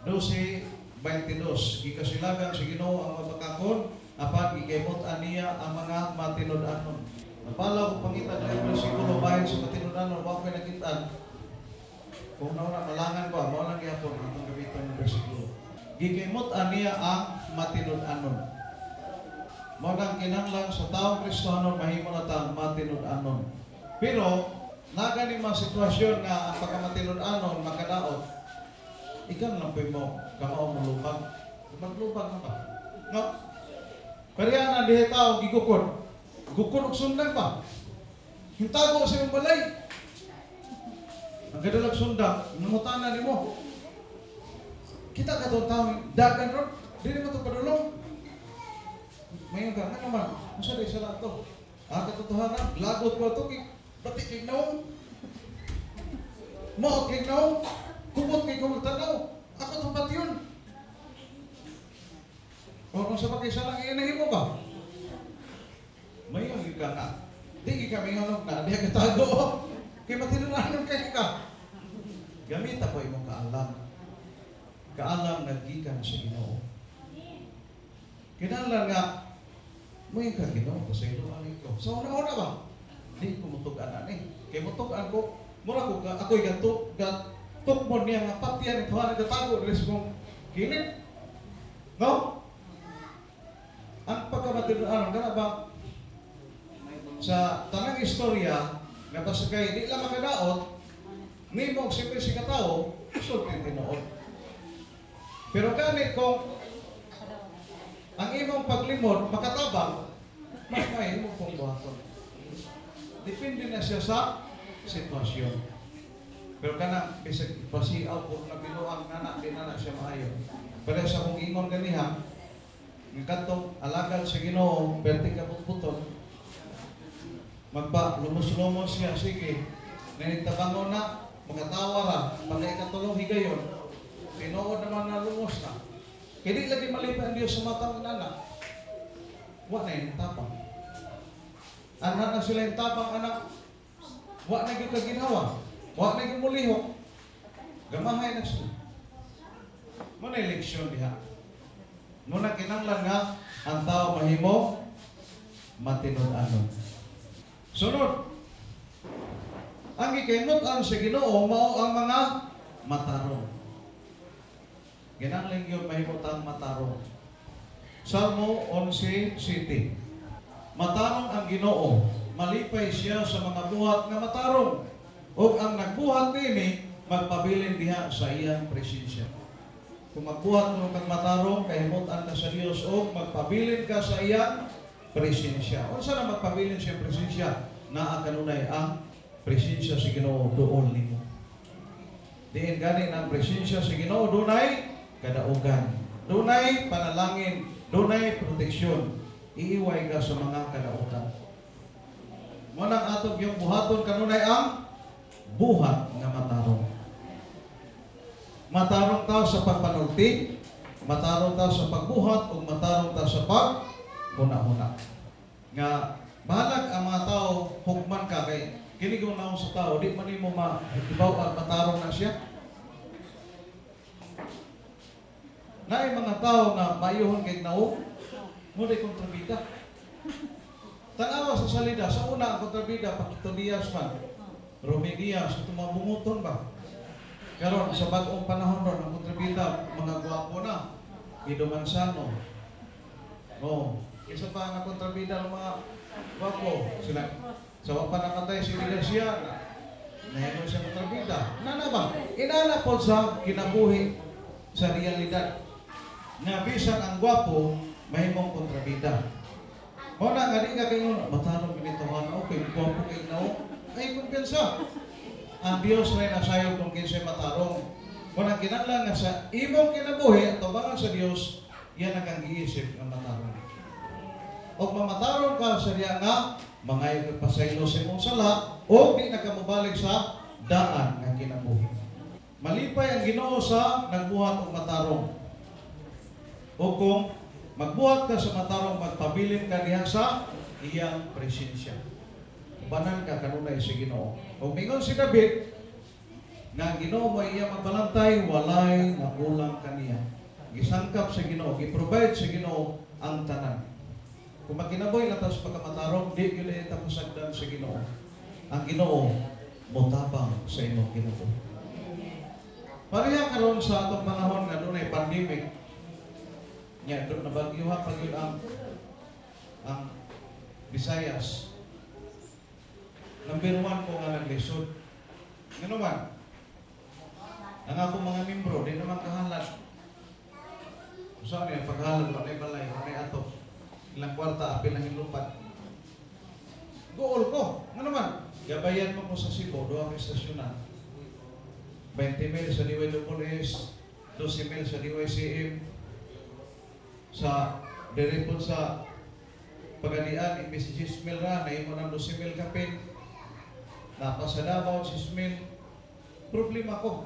12:22, gikasilagan sa Ginoo ang mabakakon, apan gikahimut-an niya ang mga matinud-anon. Napalaw ko pangita ng bersikulo bahin sa matinud-anon, wa ko'y nakitaan. Kung nauna malangan ko, mao lang gyapon atong gamiton ng bersikulo. Gikahimut-an niya ang matinud-anon. Mao nang kinahanglan sa taong Kristohanon mahimo na tang matinud-anon. Pero naa gani mga sitwasyon nga ang pagkamatinud-anon makadaot. Ikaw lang po mo kamao mo lubag. Maglubag na ba? No? Pero yan ang dihay tao gigukod. Gukod og sundang ba? Hintago sa imong balay. Ang gadalag sundang, nangutana nimo. Kita ka tong tao dagan ron, dili mo to padulong. Mayon ka, nga naman, unsa day sala to? Ah, katotohanan, lagot ko to, kay bati kay naong. Maot kay naong, kubot kay kung tanaw. Ako tong bation. O kung sa pakisa lang inahimo ba? Mayon gyud ka nga. Di gyud ka mingon na diha ka tago. Kay matinud-anon kay ka. Gamita po imong kaalam. Kaalam nga gikan sa Ginoo. Kinahanglan nga may ka Ginoo pasaylo ani ko. Sa una-una ba? Di ko mutug-an ani. Kay mutug-an ko, mura ko ka ako'y gato gat tukmon niya nga patyan ito nagatago diri sa kong kilid. No? Ang pagkamatinud-anon kana ba sa tanang istorya nga basta kay di lang makadaot nimo og simple si katawo sulti tinuod. Pero gani kung ang imong paglimod makatabang, mas may imo pong buhaton. Depende na siya sa sitwasyon. Pero kana bisag pasiaw ko na binuang nana di na na siya maayo. Pero sa akong ingon ganiha, nga kadtong alagad sa Ginoo, perti ka butbuton, magpa lumos-lumos siya, sige. Nanitabangon na, makatawa ra, pagka ikatulong higayon, tinuod naman na lumos na. Kaya di lagi malipay ang Diyos sa matang inana. Wa na yung tapang. Anak na sila yung tapang, anak. Wa na yung kaginawa. Wa na yung mulihok. Gamahay na sila. Muna yung leksyon diha. Muna kinanglan nga ang tao mahimo matinud-anon. Sunod, ang gikahimut-an sa Ginoo mao ang mga matarong. Kinahanglan gyud mahimo tang matarong. Salmo 11:7. Matarong ang Ginoo, malipay siya sa mga buhat nga matarong. Ug ang nagbuhat niini magpabilin diha sa iyang presensya. Kung magbuhat mo kag matarong, kahimutan ka sa Dios ug magpabilin ka sa iyang presensya. Unsa na magpabilin sa iyang presensya? Naa kanunay ang presensya sa Ginoo duol nimo. Diin gani ang presensya sa Ginoo, dunay kadaugan, dunay panalangin, dunay proteksyon. Iiway ka sa mga kadautan. Mo nang atong yung buhaton kanunay ang buhat nga matarong. Matarong ta sa pagpanulti, matarong ta sa pagbuhat, ug matarong ta sa paghuna-huna. Nga bahalag ang mga tao hukman ka kay kini kung naong sa tao di man nimo maibaw matarong na siya. Naay mga tao nga mayuhon kay naong mo di kontrabida. Tanawa sa salida, sa una ang kontrabida Pakito Diaz man, Rumi Diaz, ito mga bunguton ba? Karon sa bag-ong panahon ron ang kontrabida mga gwapo na. Guido Manzano. Oh, isa pa nga kontrabida ng mga gwapo. Sila, sa wa pa namatay si Eddie Garcia, nahimo siya kontrabida. Nana ba? Inana po sa kinabuhi sa realidad. Nga bisan ang gwapo, mahimong kontrabida. Mao na nga di ka kayo, matarong ginituhan, okay, gwapo kay nao, ay kumpiyansa. Ang Dios ray nasayod kung kinsay matarong. Mao na kinahanglan nga sa imong kinabuhi at tubangan sa Dios, yan ang kang giisip nga matarong. O mamatarong ka sa diya nga mangayo kag pasaylo sa imong sala o di na ka mobalik sa daan nga kinabuhi. Malipay ang Ginoo sa nagbuhat og matarong. O kung magbuhat ka sa matarong, magpabilin ka diha sa iyang presensya. Ubanan ka kanunay sa Ginoo. O mingon si David, nga ang Ginoo mo iya magbalantay, walay makulang kaniya. Gisangkap sa Ginoo, gi-provide sa Ginoo ang tanan. Kung magkinabuhi na ta sa pagkamatarong, di gyud ay ta pasagdan sa Ginoo. Ang Ginoo motabang sa imong kinabuhi. Pareha karon sa atong panahon nga dunay pandemic. Nya doon nabagyuha pa gyud ang Visayas. Number one ko nga naglisod. Ngano man? Ang akong mga membro, di naman kahalat. Usa ni paghalad, walay balay, walay ato. Ilang kwarta, apil ang ilupad. Gool ko. Ngano man? Gabayan mo ko sa Cebu, duha ka estasyonan. 20 mil sa DYSS, 12 mil sa DYCM, sa diri po sa Pagadian, imbis 10 mil ra, nahimo ng 12 mil kapin. Napa sa Davao, 6 mil. Problema ko.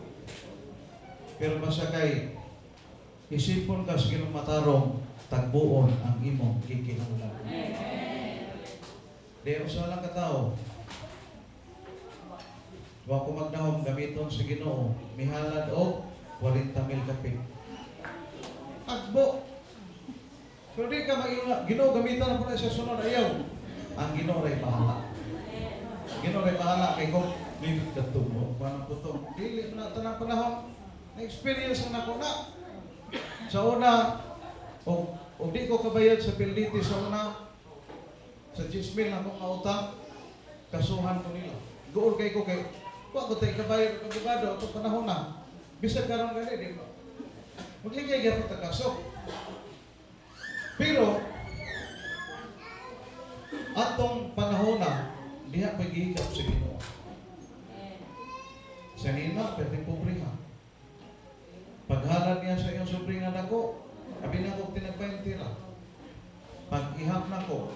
Pero basta kay isipon ka sa Ginoong matarong, tagbuon ang imong gikinahanglan. Di usa lang ka tawo. Wa ko magdahom, gamiton sa Ginoo, mihalad og 40 mil kapin. Agbo. Pero di ka mag Ginoo, gamitan na po na siya sunod, ayaw. Ang Ginoo ray bahala. Ginoo ray bahala kay kung may katumo, paano po to? Dili na tanang panahon. Na-experience na nako na. Sa una, o di ko kabayad sa PLDT sa una, sa 10 mil na akong kautang, kasuhan ko nila. Gool kay ko kay, wa ko tay kabayad og abogado atong panahon na. Bisag karon gani, di ba? Magligay gyapon ta kaso. Pero atong panahon na, diha pa gihikap sa Ginoo. Sa nina, pwede pobre ha. Paghalad niya sa iyong sobre nga dako, abi na ko tinagpaintira. Pag ihap na ko,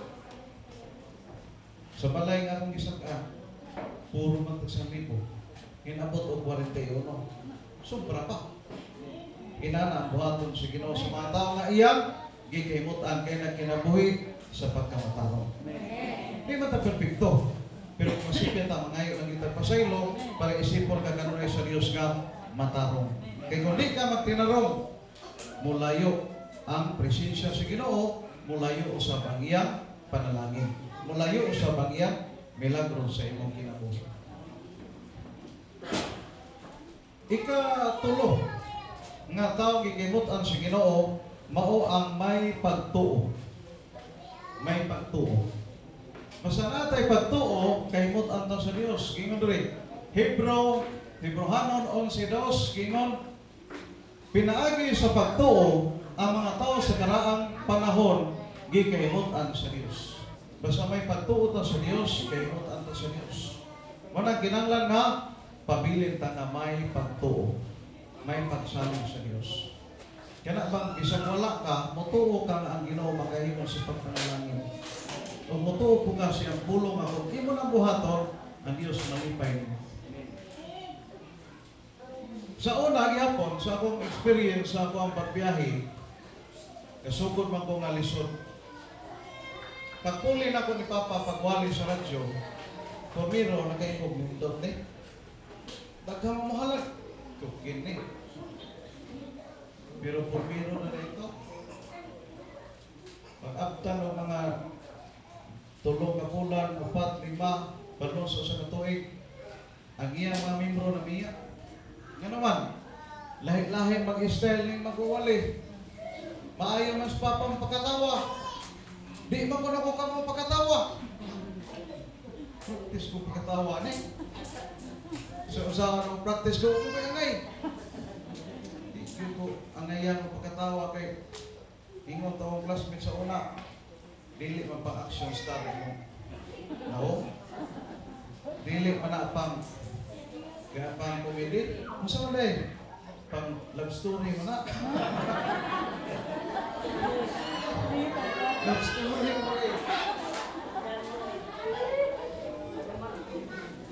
sa balay nga akong gisag-an, puro man tag 1,000. Inabot og 41. Sobra pa. Inana ang buhaton sa Ginoo sa mga tao nga iyang gikahimutan kay nagkinabuhi sa pagkamatarong. Di man ta perpekto. Pero kung masipya ta, mangayo lang kita pasaylo para isipon ka kanunay sa Dios nga matarong. Kay kung di ka magtinarong, mulayo ang presensya sa Ginoo, mulayo usab ang iyang panalangin. Mulayo usab ang iyang milagro sa imong kinabuhi. Ikatulo nga tawo gikahimut-an sa Ginoo mao ang may pagtuo. May pagtuo. Basta natay pagtuo, kahimut-an ta sa Dios. Gingon diri, Hebrohanon 11:2, gingon, pinaagi sa pagtuo ang mga tao sa karaang panahon gikahimut-an sa Dios. Basta may pagtuo ta sa Dios, kahimut-an ta sa Dios. Mao kinahanglan nga pabilin ta nga may pagtuo, may pagsalig sa Dios. Kana bang bisag wala ka, motuo ka nga ang Ginoo makahimo sa pagpanalangin. O motuo po ka siyang pulong nga kung imo nang buhaton, ang Dios malipay nimo. Sa una gihapon, sa akong experience sa ako ang pagbiyahe, kasugod man ko nga lisod. Pagpuli na ko ni Papa pagwali sa radyo, Pumiro nakaikog nindot ni. Daghang mohalag. Kukin ni. Pero pumiro na ito. Pag-abtan ng mga 3 ka bulan, 4, 5, balon sa usa ka tuig, ang iyang mga membro na miya. Nga naman, lahi-lahi mag-style ning mag-uwali. Maayo man sa papang pakatawa. Di man ko na ko kamo pakatawa. Practice ko pakatawa ni. So usaha ko practice ko ko kay angay. Di gyud ko angayan mo pakatawa kay ingon tawong classmate sa una. Dili man pang action star mo. No? Dili man na pang kaya pang comedy. Unsa man day? Pang love story mo na. Love story mo eh.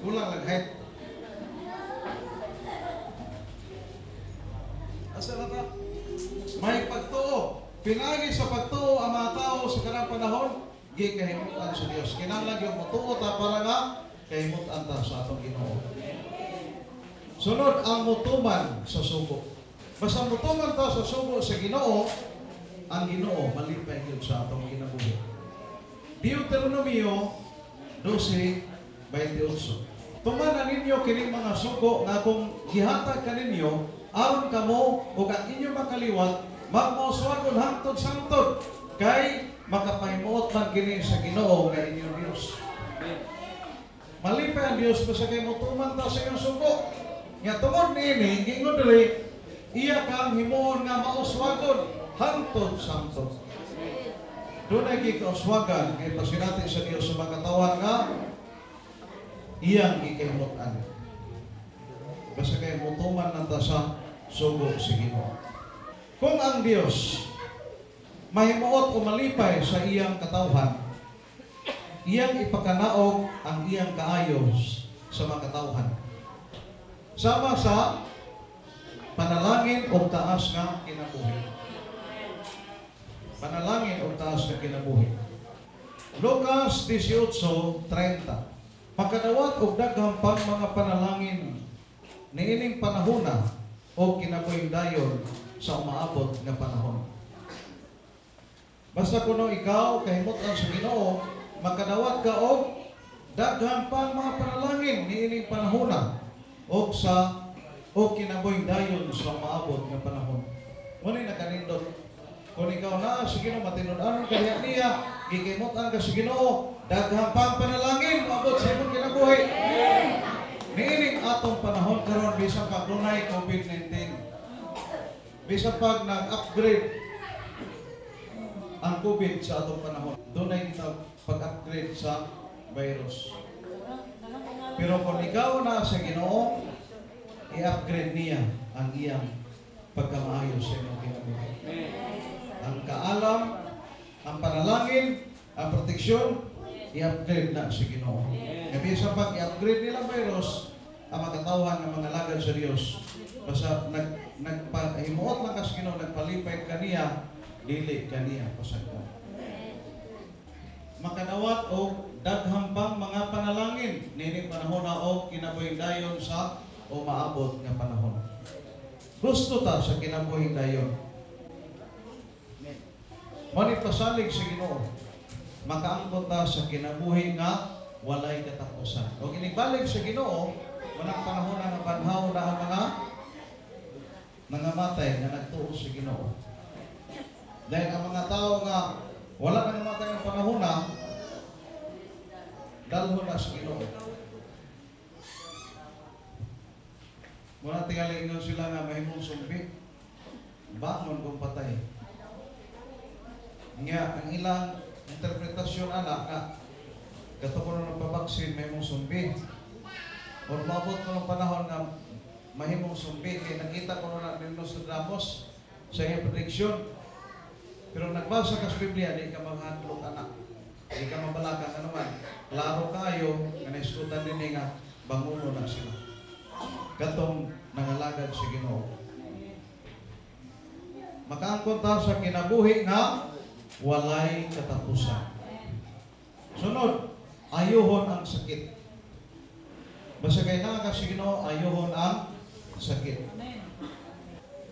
Kulang lang height. Asa na ta? May pagtuo. Pinagi sa pagtuo ang mga tao sa kanang panahon, gikahimutan sa Dios. Kinahanglan gyud motuo ta para nga kahimutan ta sa atong Ginoo. Sunod ang mutuman sa sugo. Basta mutuman ta sa sugo sa Ginoo, ang Ginoo malipay gyud sa atong kinabuhi. Deuteronomio 12:28. Tumanan ninyo kining mga sugo nga akong gihatag kaninyo aron kamo ug ang inyong makaliwat magmauswagon hangtod sangtod kay makapahimuot man kini sa Ginoo nga inyong Dios. Malipay ang Dios basta kay motuman ta sa iyong sugo. Nga tungod niini giingon diri iya kang himuon nga mauswagon hangtod sangtod. Dunay gikauswagan kay pasinati sa Dios sa mga katawhan nga iyang gikahimutan. Basta kay motuman lang ta sa sugo sa Ginoo. Kung ang Dios mahimuot o malipay sa iyang katawhan, iyang ipakanaog ang iyang kaayos sa mga katawhan. Sama sa panalangin o taas nga kinabuhi. Panalangin o taas nga kinabuhi. Lucas 18:30. Makadawat og daghang pang mga panalangin niining panahona o kinabuhing dayon sa umaabot nga panahon. Basta kuno ikaw kahimutan sa Ginoo, makadawat ka og daghang pang mga panalangin niining panahona og sa o kinabuhing dayon sa umaabot nga panahon. Ngunit nakanindot kung ikaw naa sa Ginoo, matinud-anon ka diha niya, gikimutan ka sa Ginoo, daghang pang panalangin moabot sa imong kinabuhi. Niining atong panahon karon bisan pag dunay COVID-19, bisan pag nag-upgrade ang COVID sa atong panahon, dunay kita pag-upgrade sa virus. Pero kung ikaw na sa Ginoo, i-upgrade niya ang iyang pagkamaayo sa imong kinabuhi. Ang kaalam, ang panalangin, ang proteksyon, i-upgrade na sa Ginoo. Kaya bisan pag i-upgrade nila virus, ang mga katawhan ng mga lagad sa Dios, basta nagpahimuot lang ka sa Ginoo, nagpalipay kaniya, dili kaniya pasagdan. Makadawat og daghang pang mga panalangin nining panahon na og kinabuhing dayon sa umaabot nga panahon. Gusto ta sa kinabuhing dayon. Mao ni pasalig sa Ginoo, makaangkon ta sa kinabuhi nga walay katapusan. Og inigbalik sa Ginoo, manang panahon na nga banhaw na ang mga nangamatay nga nagtuo sa Ginoo. Dahil ang mga tao nga wala nangamatay ng panahon na, dalhon na sa Ginoo. Muna tingali ingon sila nga mahimong sumbi, bangon kung patay. Nga ang ilang interpretasyon ana nga kato ko nung nagpabaksin mahimong sumbi. Or maabot ko ng panahon nga mahimong sumbi kay nakita ko na ni Nostradamus sa iyang prediction. Pero nagbasa ka sa Biblia, di ka maghadlok anak. Di ka mabalaka ka naman. Klaro kayo nga naiskutan din nga banguno na sila. Katong nangalagad sa Ginoo. Makaangkon ta sa kinabuhi nga walay katapusan. Sunod, ayuhon ang sakit. Basta kay naa ka sa Ginoo, ayuhon ang sakit.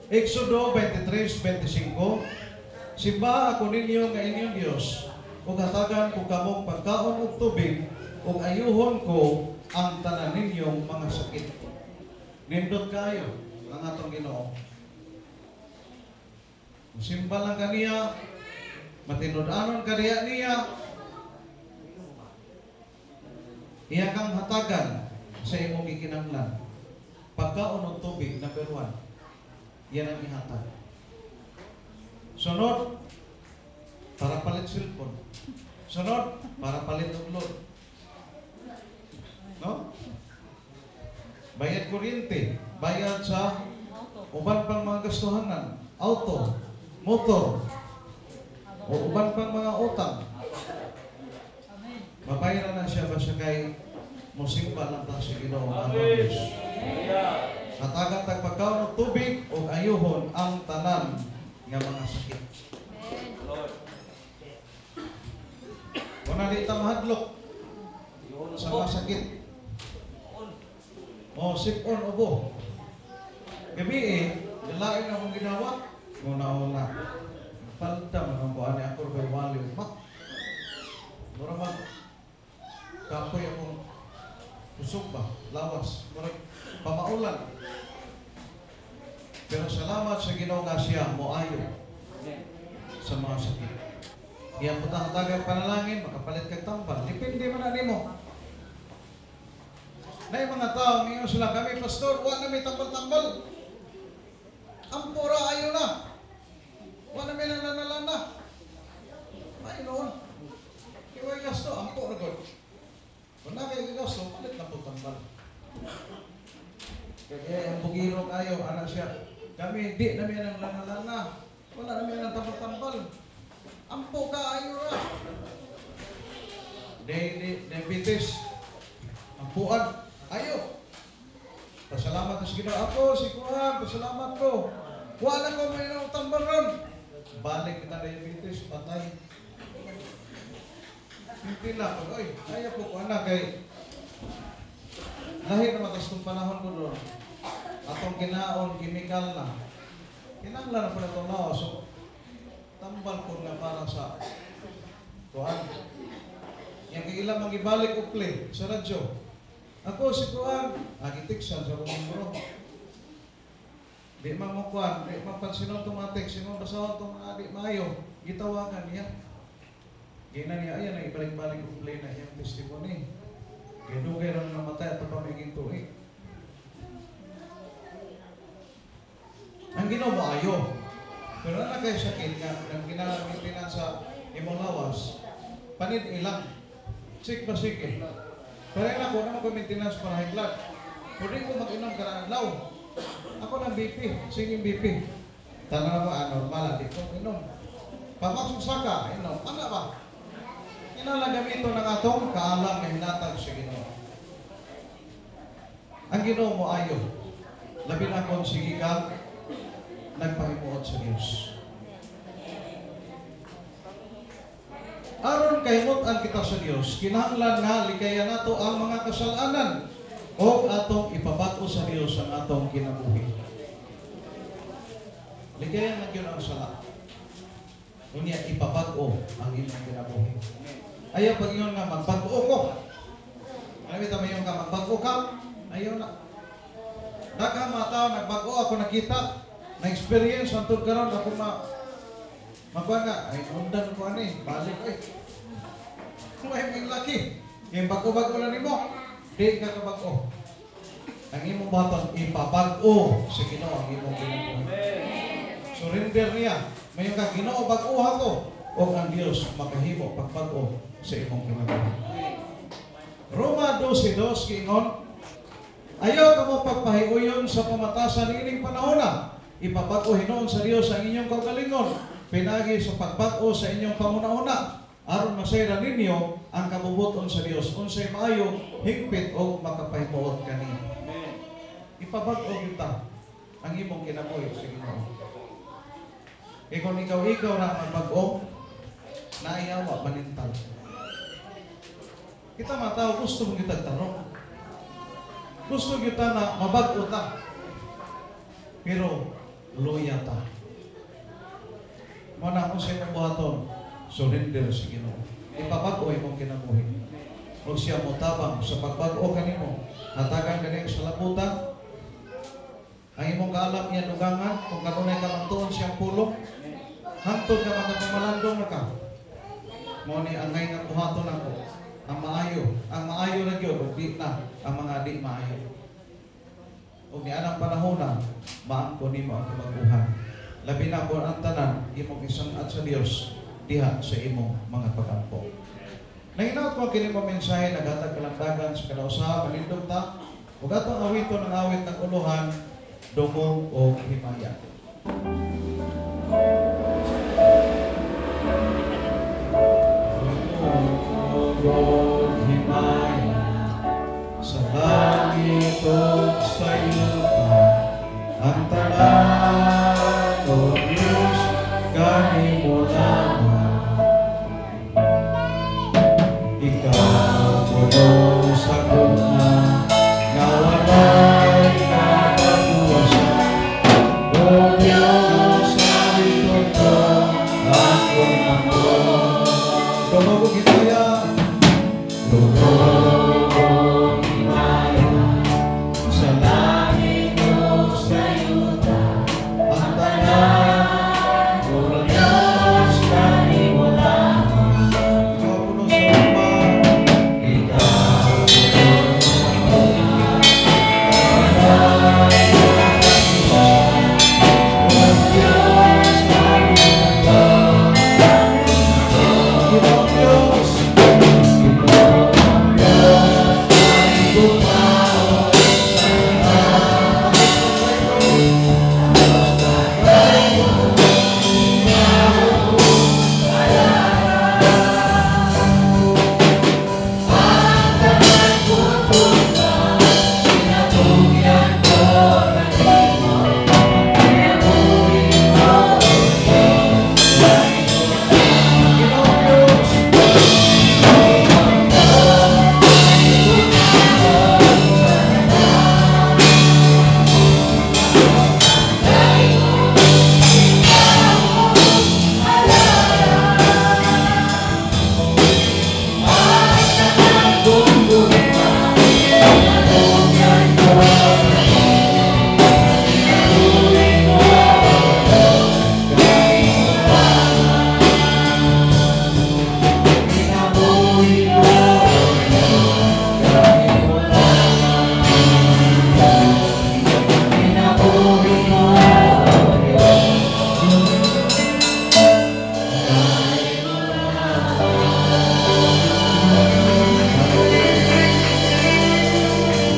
Exodo 23:25, Simbaha ako ninyo nga inyong Dios, ug hatagan ko kamong pagkaon ug tubig, ug ayuhon ko ang tanan ninyong mga sakit. Nindot kayo ang atong Ginoo. Simba lang kaniya, matinud-anon kaniya niya, iya kang hatagan sa imong gikinahanglan. Pagkaon og tubig, number 1, yan ang ihatag. Sunod, para palit cellphone. Sunod, para palit og load. No? Bayad kuryente, bayad sa uban pang mga gastuhanan, auto, motor, o uban pang mga utang. Mabayaran na siya ba siya kay musimba lang ta sa Ginoo ang Diyos. Hatagan tag pagkaon og tubig ug ayuhon ang tanan nga mga sakit. Wala di ta mahadlok sa mga sakit. O sipon ubo. Gabi eh, lain akong ginawa. Una-una. Palta man ang buwan ni ako kay wali mak. Mura man kapoy akong kusog ba, lawas, murag pamaulan. Pero salamat sa Ginoo nga siya moayo sa mga sakit. Iya po hatagang panalangin, makapalit kag tambal. Depende man na nimo. Nay mga tao, ngayon sila kami, pastor, wa na may tambal-tambal. Ampura ayo na. Wa na may nananalana. Ay noon. Kaya gasto, ampo na god. Kung na kayo gasto, palit na po tambal. Kaya ang bugiro kayo, anak siya. Kami, di na may nang lanalana. Wala na may nang tambal-tambal. Ampo ka, ayo ra. Diabetes. Ampuan, ayo. Pasalamat sa Ginoo. Ako, si Kuhan, pasalamat ko. Wala ko may nang tambal ron. Balik kita diabetes, patay. Hindi na, pag, oy, ayaw po ko, anak, kay lahi na matas panahon ko doon. Atong ginaon, chemical na. Kinanglan na po na itong lawas. So, tambal ko nga para sa kuhan. Yang ilang magibalik ukli sa radyo. Ako si kuhan, agitiksan sa kong bro. Di man mo kuhan, di man pansinon tumatik, sino basahon itong mga di maayo, gitawagan niya. Gina niya, ayan, ay ibalik-balik ukli na iyang testimony. Kaya dugay rin namatay at pa may tuig. Ang Ginoo mo ayo. Pero na kayo sakit nga, nang ginalamitin sa imong lawas, panid ilang. Sik ba sige. Pero na ako, naman ko maintenance para high blood. Pwede ko mag-inom ka na adlaw. Ako ng BP, singing BP. Tanong ako, normal, di ko inom. Pamaksok saka, inom. Ano ba? Kinala gamito ng atong kaalam na hinatag sa Ginoo. Ang Ginoo mo ayo. Labi na kung sige ka, nagpahimuot sa Dios. Aron kahimutan kita sa Dios, kinahanglan nga likayan nato ang mga kasalanan o atong ipabag-o sa Dios ang atong kinabuhi. Likayan na gyud ang sala. Unya ipabag-o ang imong kinabuhi. Ayaw pag ingon nga magbag-o ko. Alam ito mayon ka magbag-o ka? Ayaw na. Daghang mga tao nagbag-o ako nakita, na-experience ang tug karon ako magkuhan nga, ay undan ko ani, balik oy. May may laki. Yung bag-o-bag-o lang nimo, di ka kabag-o. Ang imong buhaton ipabag-o sa Ginoo ang imong kinabuhi. Surrender niya. Mayon ka Ginoo bag-o ako o ang Dios makahimo pagbag-o sa imong kinabuhi. Roma 12:2 giingon, ayaw kamo pagpahiuyon sa pamatasan niining panahona. Ipabag-o hinuon sa Dios ang inyong kaugalingon pinaagi sa pagbag-o sa inyong panguna-una aron masayran ninyo ang kabubuton sa Dios unsay maayo, higpit o makapahimuot kaniya. Ipabag-o kita ang imong kinabuhi sa Ginoo. Kay kung ikaw-ikaw na magbag-o, naayawa manintal. Kita mga tao gusto mong kita tarong. Gusto kita na mabag-o ta. Pero luya ta. Mo na kung sa imong buhaton, surrender sa Ginoo. Ipabag-o imong kinabuhi. Kung siya motabang sa pagbag-o kanimo, hatagan kaniyang salabutan, ang imong kaalam niya dugangan, kung kanunay ka magtuon siyang pulong, Hangtod nga makapamalandong na ka. Mao ni angay nga buhaton nako. Ang maayo na gyud ug di na ang mga di maayo. Ug nianang panahona, maangko nimo ang kabag-uhan. Labi na kung ang tanan imong isang-at sa Dios diha sa imong mga pagampo. Nanginaot ko kini mo mensahe, naghatag kalandagan sa kadausa, manindog ta ug atong awiton ang awit ng uluhan, Dungog og Himaya. Dungog og himaya sa langit ug sa yuta, ang tanan, O Diyos, kanimo lamang. Ikaw puno sa gugma nga walay katapusan. O Diyos, awiton ko akong ampo. Dungog og himaya. Dungog og himaya sa langit ug sa yuta, ang tanan, O Diyos, kanimo lamang. Ikaw puno sa gugma. Ikaw puno sa gugma walay katapusan. O Diyos, kanimo. Ginoong Diyos, Ginoong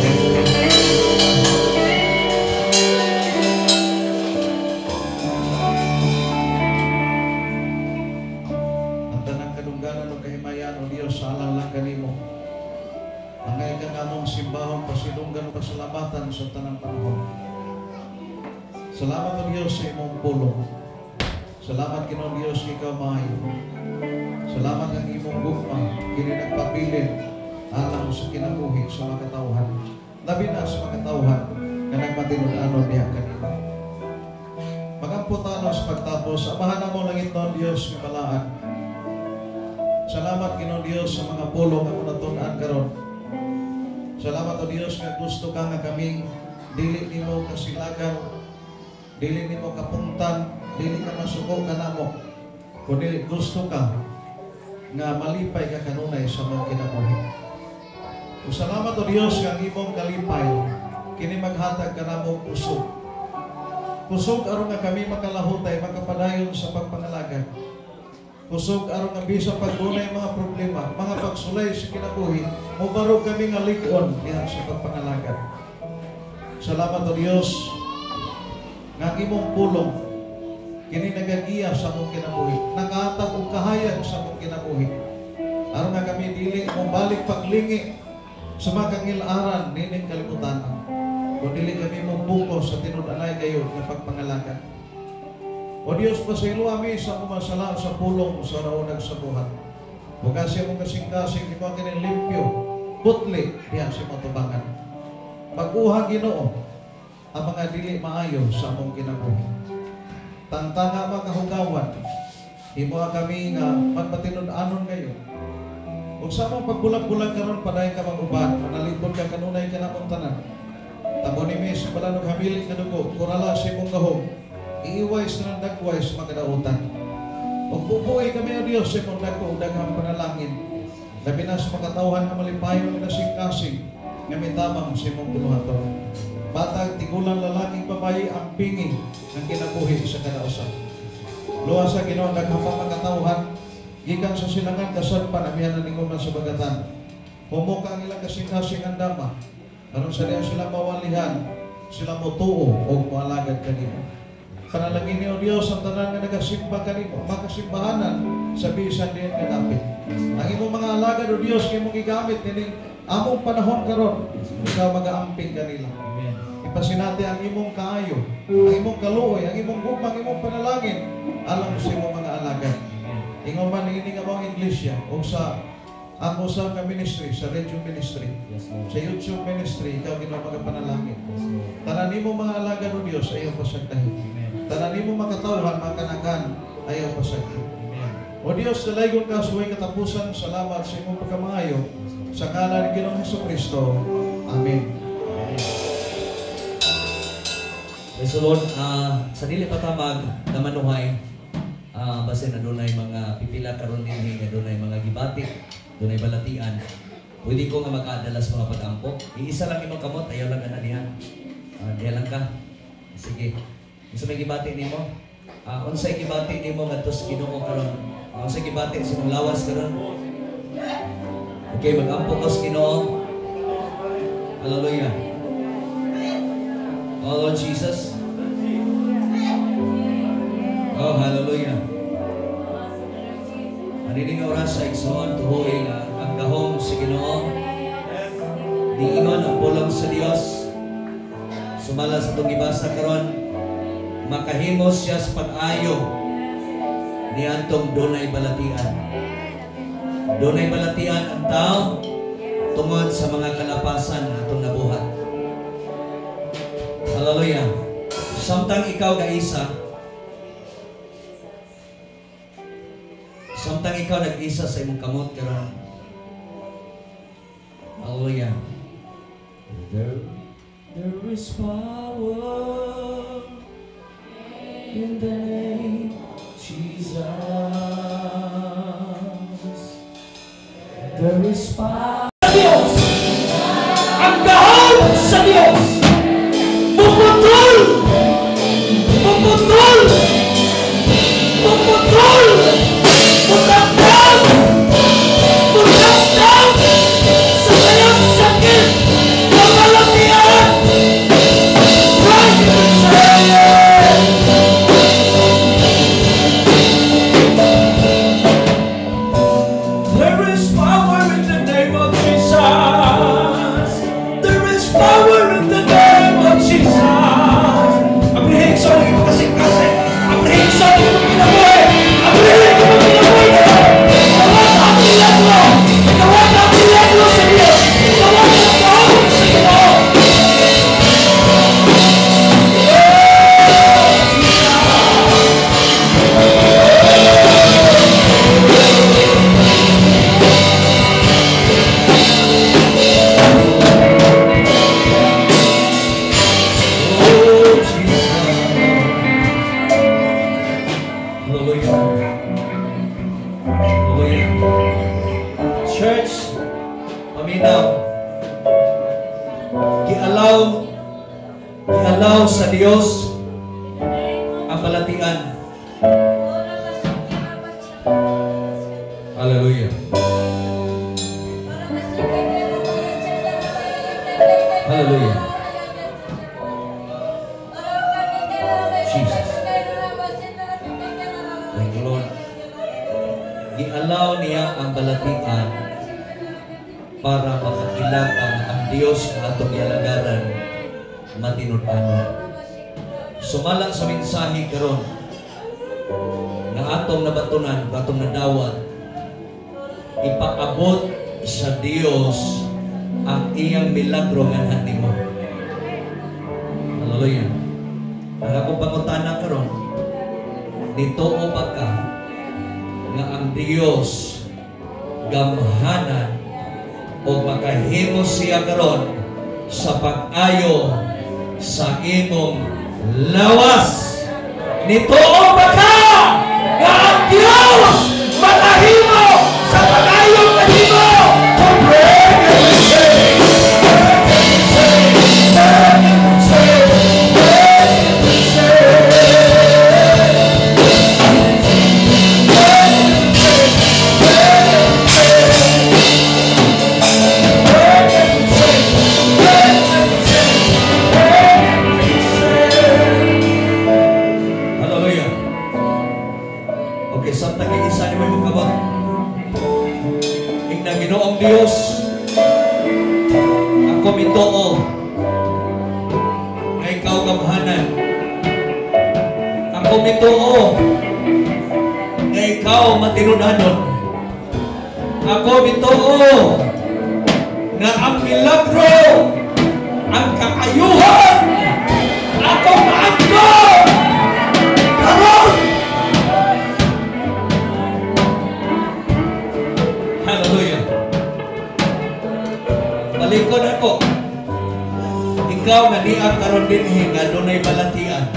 Diyos, ikaw sa Ginoong Diyos, ang tanang kadungganan ug kahimayan, O Dios, sa alang lang kanimo. Angay ka namong simbahon, pasidunggan ug pasalamatan sa tanang panahon. Salamat, O Dios, sa imong pulong. Salamat, Ginoong Dios, ikaw maayo. Salamat ang imong gugma kini nagpabilin alang sa kinabuhi sa mga katawhan. Labi na sa mga katawhan nga nagmatinud-anon diha kanimo. Magampo ta sa pagtapos, Amahan namo langitnon Dios nga balaan. Salamat, Ginoong Dios, sa mga pulong nga among natun-an karon. Salamat, O Dios, nga gusto ka nga kaming dili nimo kasilagan, dili nimo kapungtan, dili ka masuko kanamo. Kundi gusto ka nga malipay ka kanunay sa among kinabuhi. Ug salamat, O Dios, nga ang imong kalipay kini maghatag kanamo kusog. Kusog aron nga kami makalahutay, makapadayon sa pagpangalagad. Kusog aron nga bisan pag dunay mga problema, mga pagsulay sa kinabuhi, mobarog kami nga lig-on diha sa pagpangalagad. Salamat, O Dios, nga ang imong pulong kini nagagiya sa among kinabuhi, nakahatag og kahayag sa among kinabuhi. Aron nga kami dili mobalik paglingi sa mga kangil-aran nining kalibutan. Kung dili kami mobuko sa tinud-anay kayo nga pagpangalagad. O Dios, pasaylo ami sa among mga sala sa pulong sa naunag sa buhat. Hugasi among kasing-kasing, imo kining limpyo, putli diha sa imong atubangan. Bag-uha, Ginoo, ang mga dili maayo sa among kinabuhi. Tangtanga mga kahugawan, himoa kami nga magmatinud-anon kayo. Ug sa among pagbulag-bulag karon, padayon ka mag-uban, manalipod ka kanunay kanamong tanan. Tabo nimi sa balanog hamili nga dugo, kurala sa imong gahom, iiway sa nang dagway sa mga kadautan. Ug bubuhi kami, O Dios, sa imong dako ug daghang panalangin. Labi na sa makatawhan nga malipayon nga kasing-kasing nga mitabang sa imong binuhaton. Batag, tigulang, lalaking babae, ang pingi ng kinabuhi sa kada usa. Luwas sa Ginoo, daghang pa makatawhan gikan sa silangan, kasadpan, amihanan ning sa bagatan. Humuka ang ilang kasing-kasing andama aron sa diha sila mawalihan, sila motuo o moalagad kanimo. Panalangin ni O Dios ang tanan nga nagasimba kanimo, makasimbahanan sa bisan diin nga dapit. Ang imong mga alagad, O Dios, nga imong gigamit nining among panahon karon, ikaw magaamping kanila. Amen. Ipasinati ang imong kaayo, ang imong kaluoy, ang imong gugma, ang imong panalangin alang sa imong mga alagad. Amen. Ingon man ini nga mong iglesia o sa ang usa ka ministry, sa radio ministry, Yes, Lord. sa YouTube ministry, ikaw, Ginoo, magapanalangin. Yes, Lord. Tanan nimo mga alagad, O Dios, ayaw pasagdahin. Amen. Tanan nimo makatawhan, mga kanakan, ayaw pasagdahin. Amen. O Dios, dalaygon ka sa way katapusan. Salamat sa imong pagkamaayo. Yes, Lord. Sa ngalan ni Ginoong Hesus Kristo. Amen. Amen. Praise the Lord. Sa dili pa ta mag damanuhay, basin na dunay mga pipila karon dinhi nga dunay mga gibati, dunay balatian. Pwede ko nga makaadala sa mga pag-ampo. Iisa lang imong kamot, ayaw lang ana diha. Diha lang ka. Sige. Unsa may gibati nimo? Unsay gibati nimo ngadto sa Ginoo karon? Unsay gibati sa imong lawas karon? Okay, mag-ampo ko sa Ginoo. Hallelujah. Oh Lord Jesus. Oh, hallelujah. Anining oras sa igsoon, tuhoy nga ang gahom sa Ginoo. Niingon ang pulong sa Dios. Sumala sa itong gibasa karon, makahimo siya sa pag-ayo niadtong dunay balatian. Dunay balatian ang tao tungod sa mga kalapasan atong nabuhat. Hallelujah. Samtang ikaw gaisa, samtang ikaw nag-isa sa imong kamot karon. Hallelujah. There is power in the name Jesus. There is power. Diyos. Ang gahom sa Diyos. Muputol! Muputol! Muputol! Mutagdag! Mutagdag! Sa kanyang sakit! Kabalatian! Right in the church! There is power in the name of Jesus. There is power in the name of Jesus. Abrihin sa imong kasing-kasing. Abrihin sa imong kinabuhi. Abrihin imong kinabuhi. Gawat ang milagro. Gawat ang milagro sa Diyos. Gawat ang gahom sa Ginoo. Oh, Jesus. Hallelujah. Hallelujah. Church, paminaw. Gialaw sa Dios ang balatian. Hallelujah. Hallelujah. Jesus. Thank you, Lord. Gialaw niya ang balatian para makakilala ang Dios nga atong gialagaran matinud-anon. Sumala sa mensahe karon nga atong nabatunan, atong nadawat, ipaabot sa Dios ang iyang milagro nganhan nimo. Hallelujah. Ang akong pangutana karon, nituo ba ka nga ang Dios gamhanan o makahimo siya karon sa pag-ayo sa imong lawas? Nituo ba ka nga ang Dios gamhanan. Ako mituo nga ikaw matinunanon. Ako mituo nga ang milagro, ang kaayuhan, ako maangkon karon. Hallelujah. Balikon ako. Ikaw nga niya karon dinhi nga dunay balatian.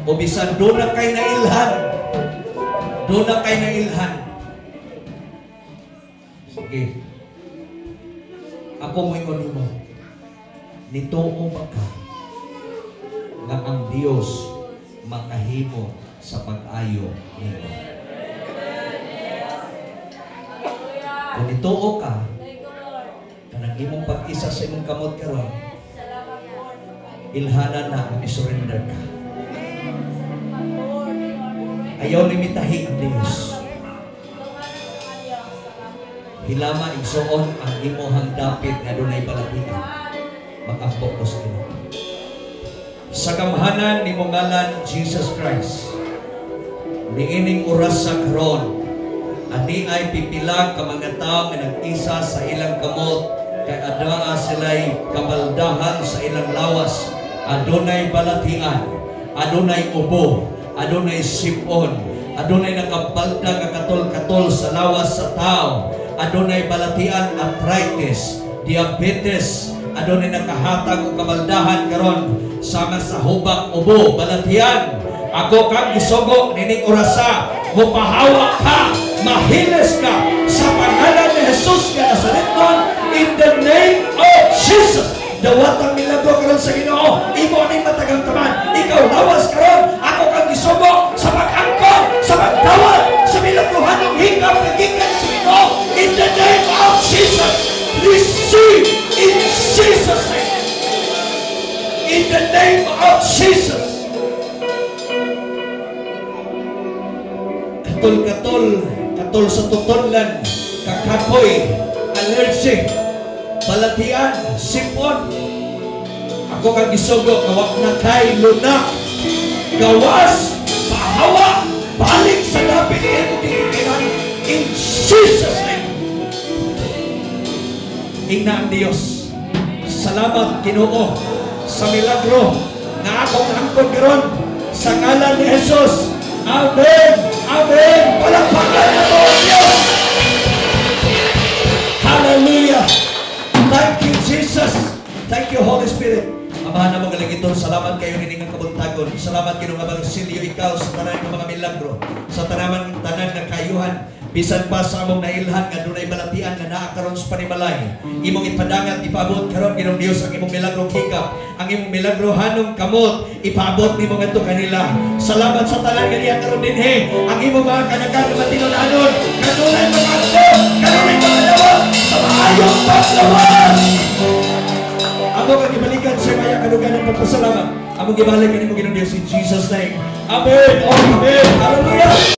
O bisan doon na kay nailhan. Doon na kay nailhan. Sige. Ako moingon nimo. Nituo ba ka nga ang Dios makahimo sa pag-ayo nimo? Kung nituo ka, kanang imong pag-isa sa imong kamot karon, ilhanan na ang isurrender ka. Ayaw limitahi ang Diyos. Hilama igsuon ang imuhang dapit nga dunay balatian. Makampo ko sa Ginoo. Sa gamhanan ni mong ngalan Jesus Christ, niining oras sa karon, ani ay pipila ka mga tao nga nag-isa sa ilang kamot kay adaa sila'y kabaldahan sa ilang lawas. Adunay balatian, adunay ubo, adunay sipon, adunay nakabalda nga katol-katol sa lawas sa tao, adunay balatian arthritis, diabetes, adunay nakahatag og kabaldahan karon sama sa hubak, ubo, balatian. Ako kang gisugo nining orasa, mupahawa ka, mahilis ka sa pangalan ni Jesus nga Nazareton, in the name of Jesus. Dawat ang milagro karon sa Ginoo, imo ning matagamtaman. Ikaw lawas karon, ako kang gisugo sa pag-angkon, sa pagdawat sa milagruhanong hikap nga gikan sa Ginoo, in the name of Jesus. Receive in Jesus' name. In the name of Jesus. Katol-katol, katol sa tutonlan, kakapoy, allergy, balatian, sipon. Ako kang gisugo, kawak na kay lunak, gawas, pahawa, balik sa dapit imong in Jesus' name. Ingna ang Dios. Salamat Ginoo sa milagro nga akong angkon karon sa ngalan ni Jesus. Amen. Amen. Palakpakan nato ang Dios. Hallelujah. Thank you, Jesus. Thank you, Holy Spirit. Amahan na mga langiton, salamat kayo nining ang kabuntagon. Salamat Ginoo nga magsilyo ikaw sa tanan nga mga milagro, sa tanan nga kayuhan. Bisan pa sa among nailhan nga dunay balatian nga naa karon sa panimalay, imong ipadangat, ipaabot karon Ginoong Dios ang imong milagrong hikap, ang imong milagro-hanong kamot, ipaabot nimo ngadto kanila. Salamat sa tanan nga niya karon dinhi, ang imong mga kanakan nga matinud-anon, kanunay mga angkon, kanunay mga dawat sa maayong paglawas. Amo kang gibalikan sa maya kaduganan pagpasalamat. Amo gibalik kanimo Ginoong Dios in Jesus' name. Amen. Oh, amen. Hallelujah.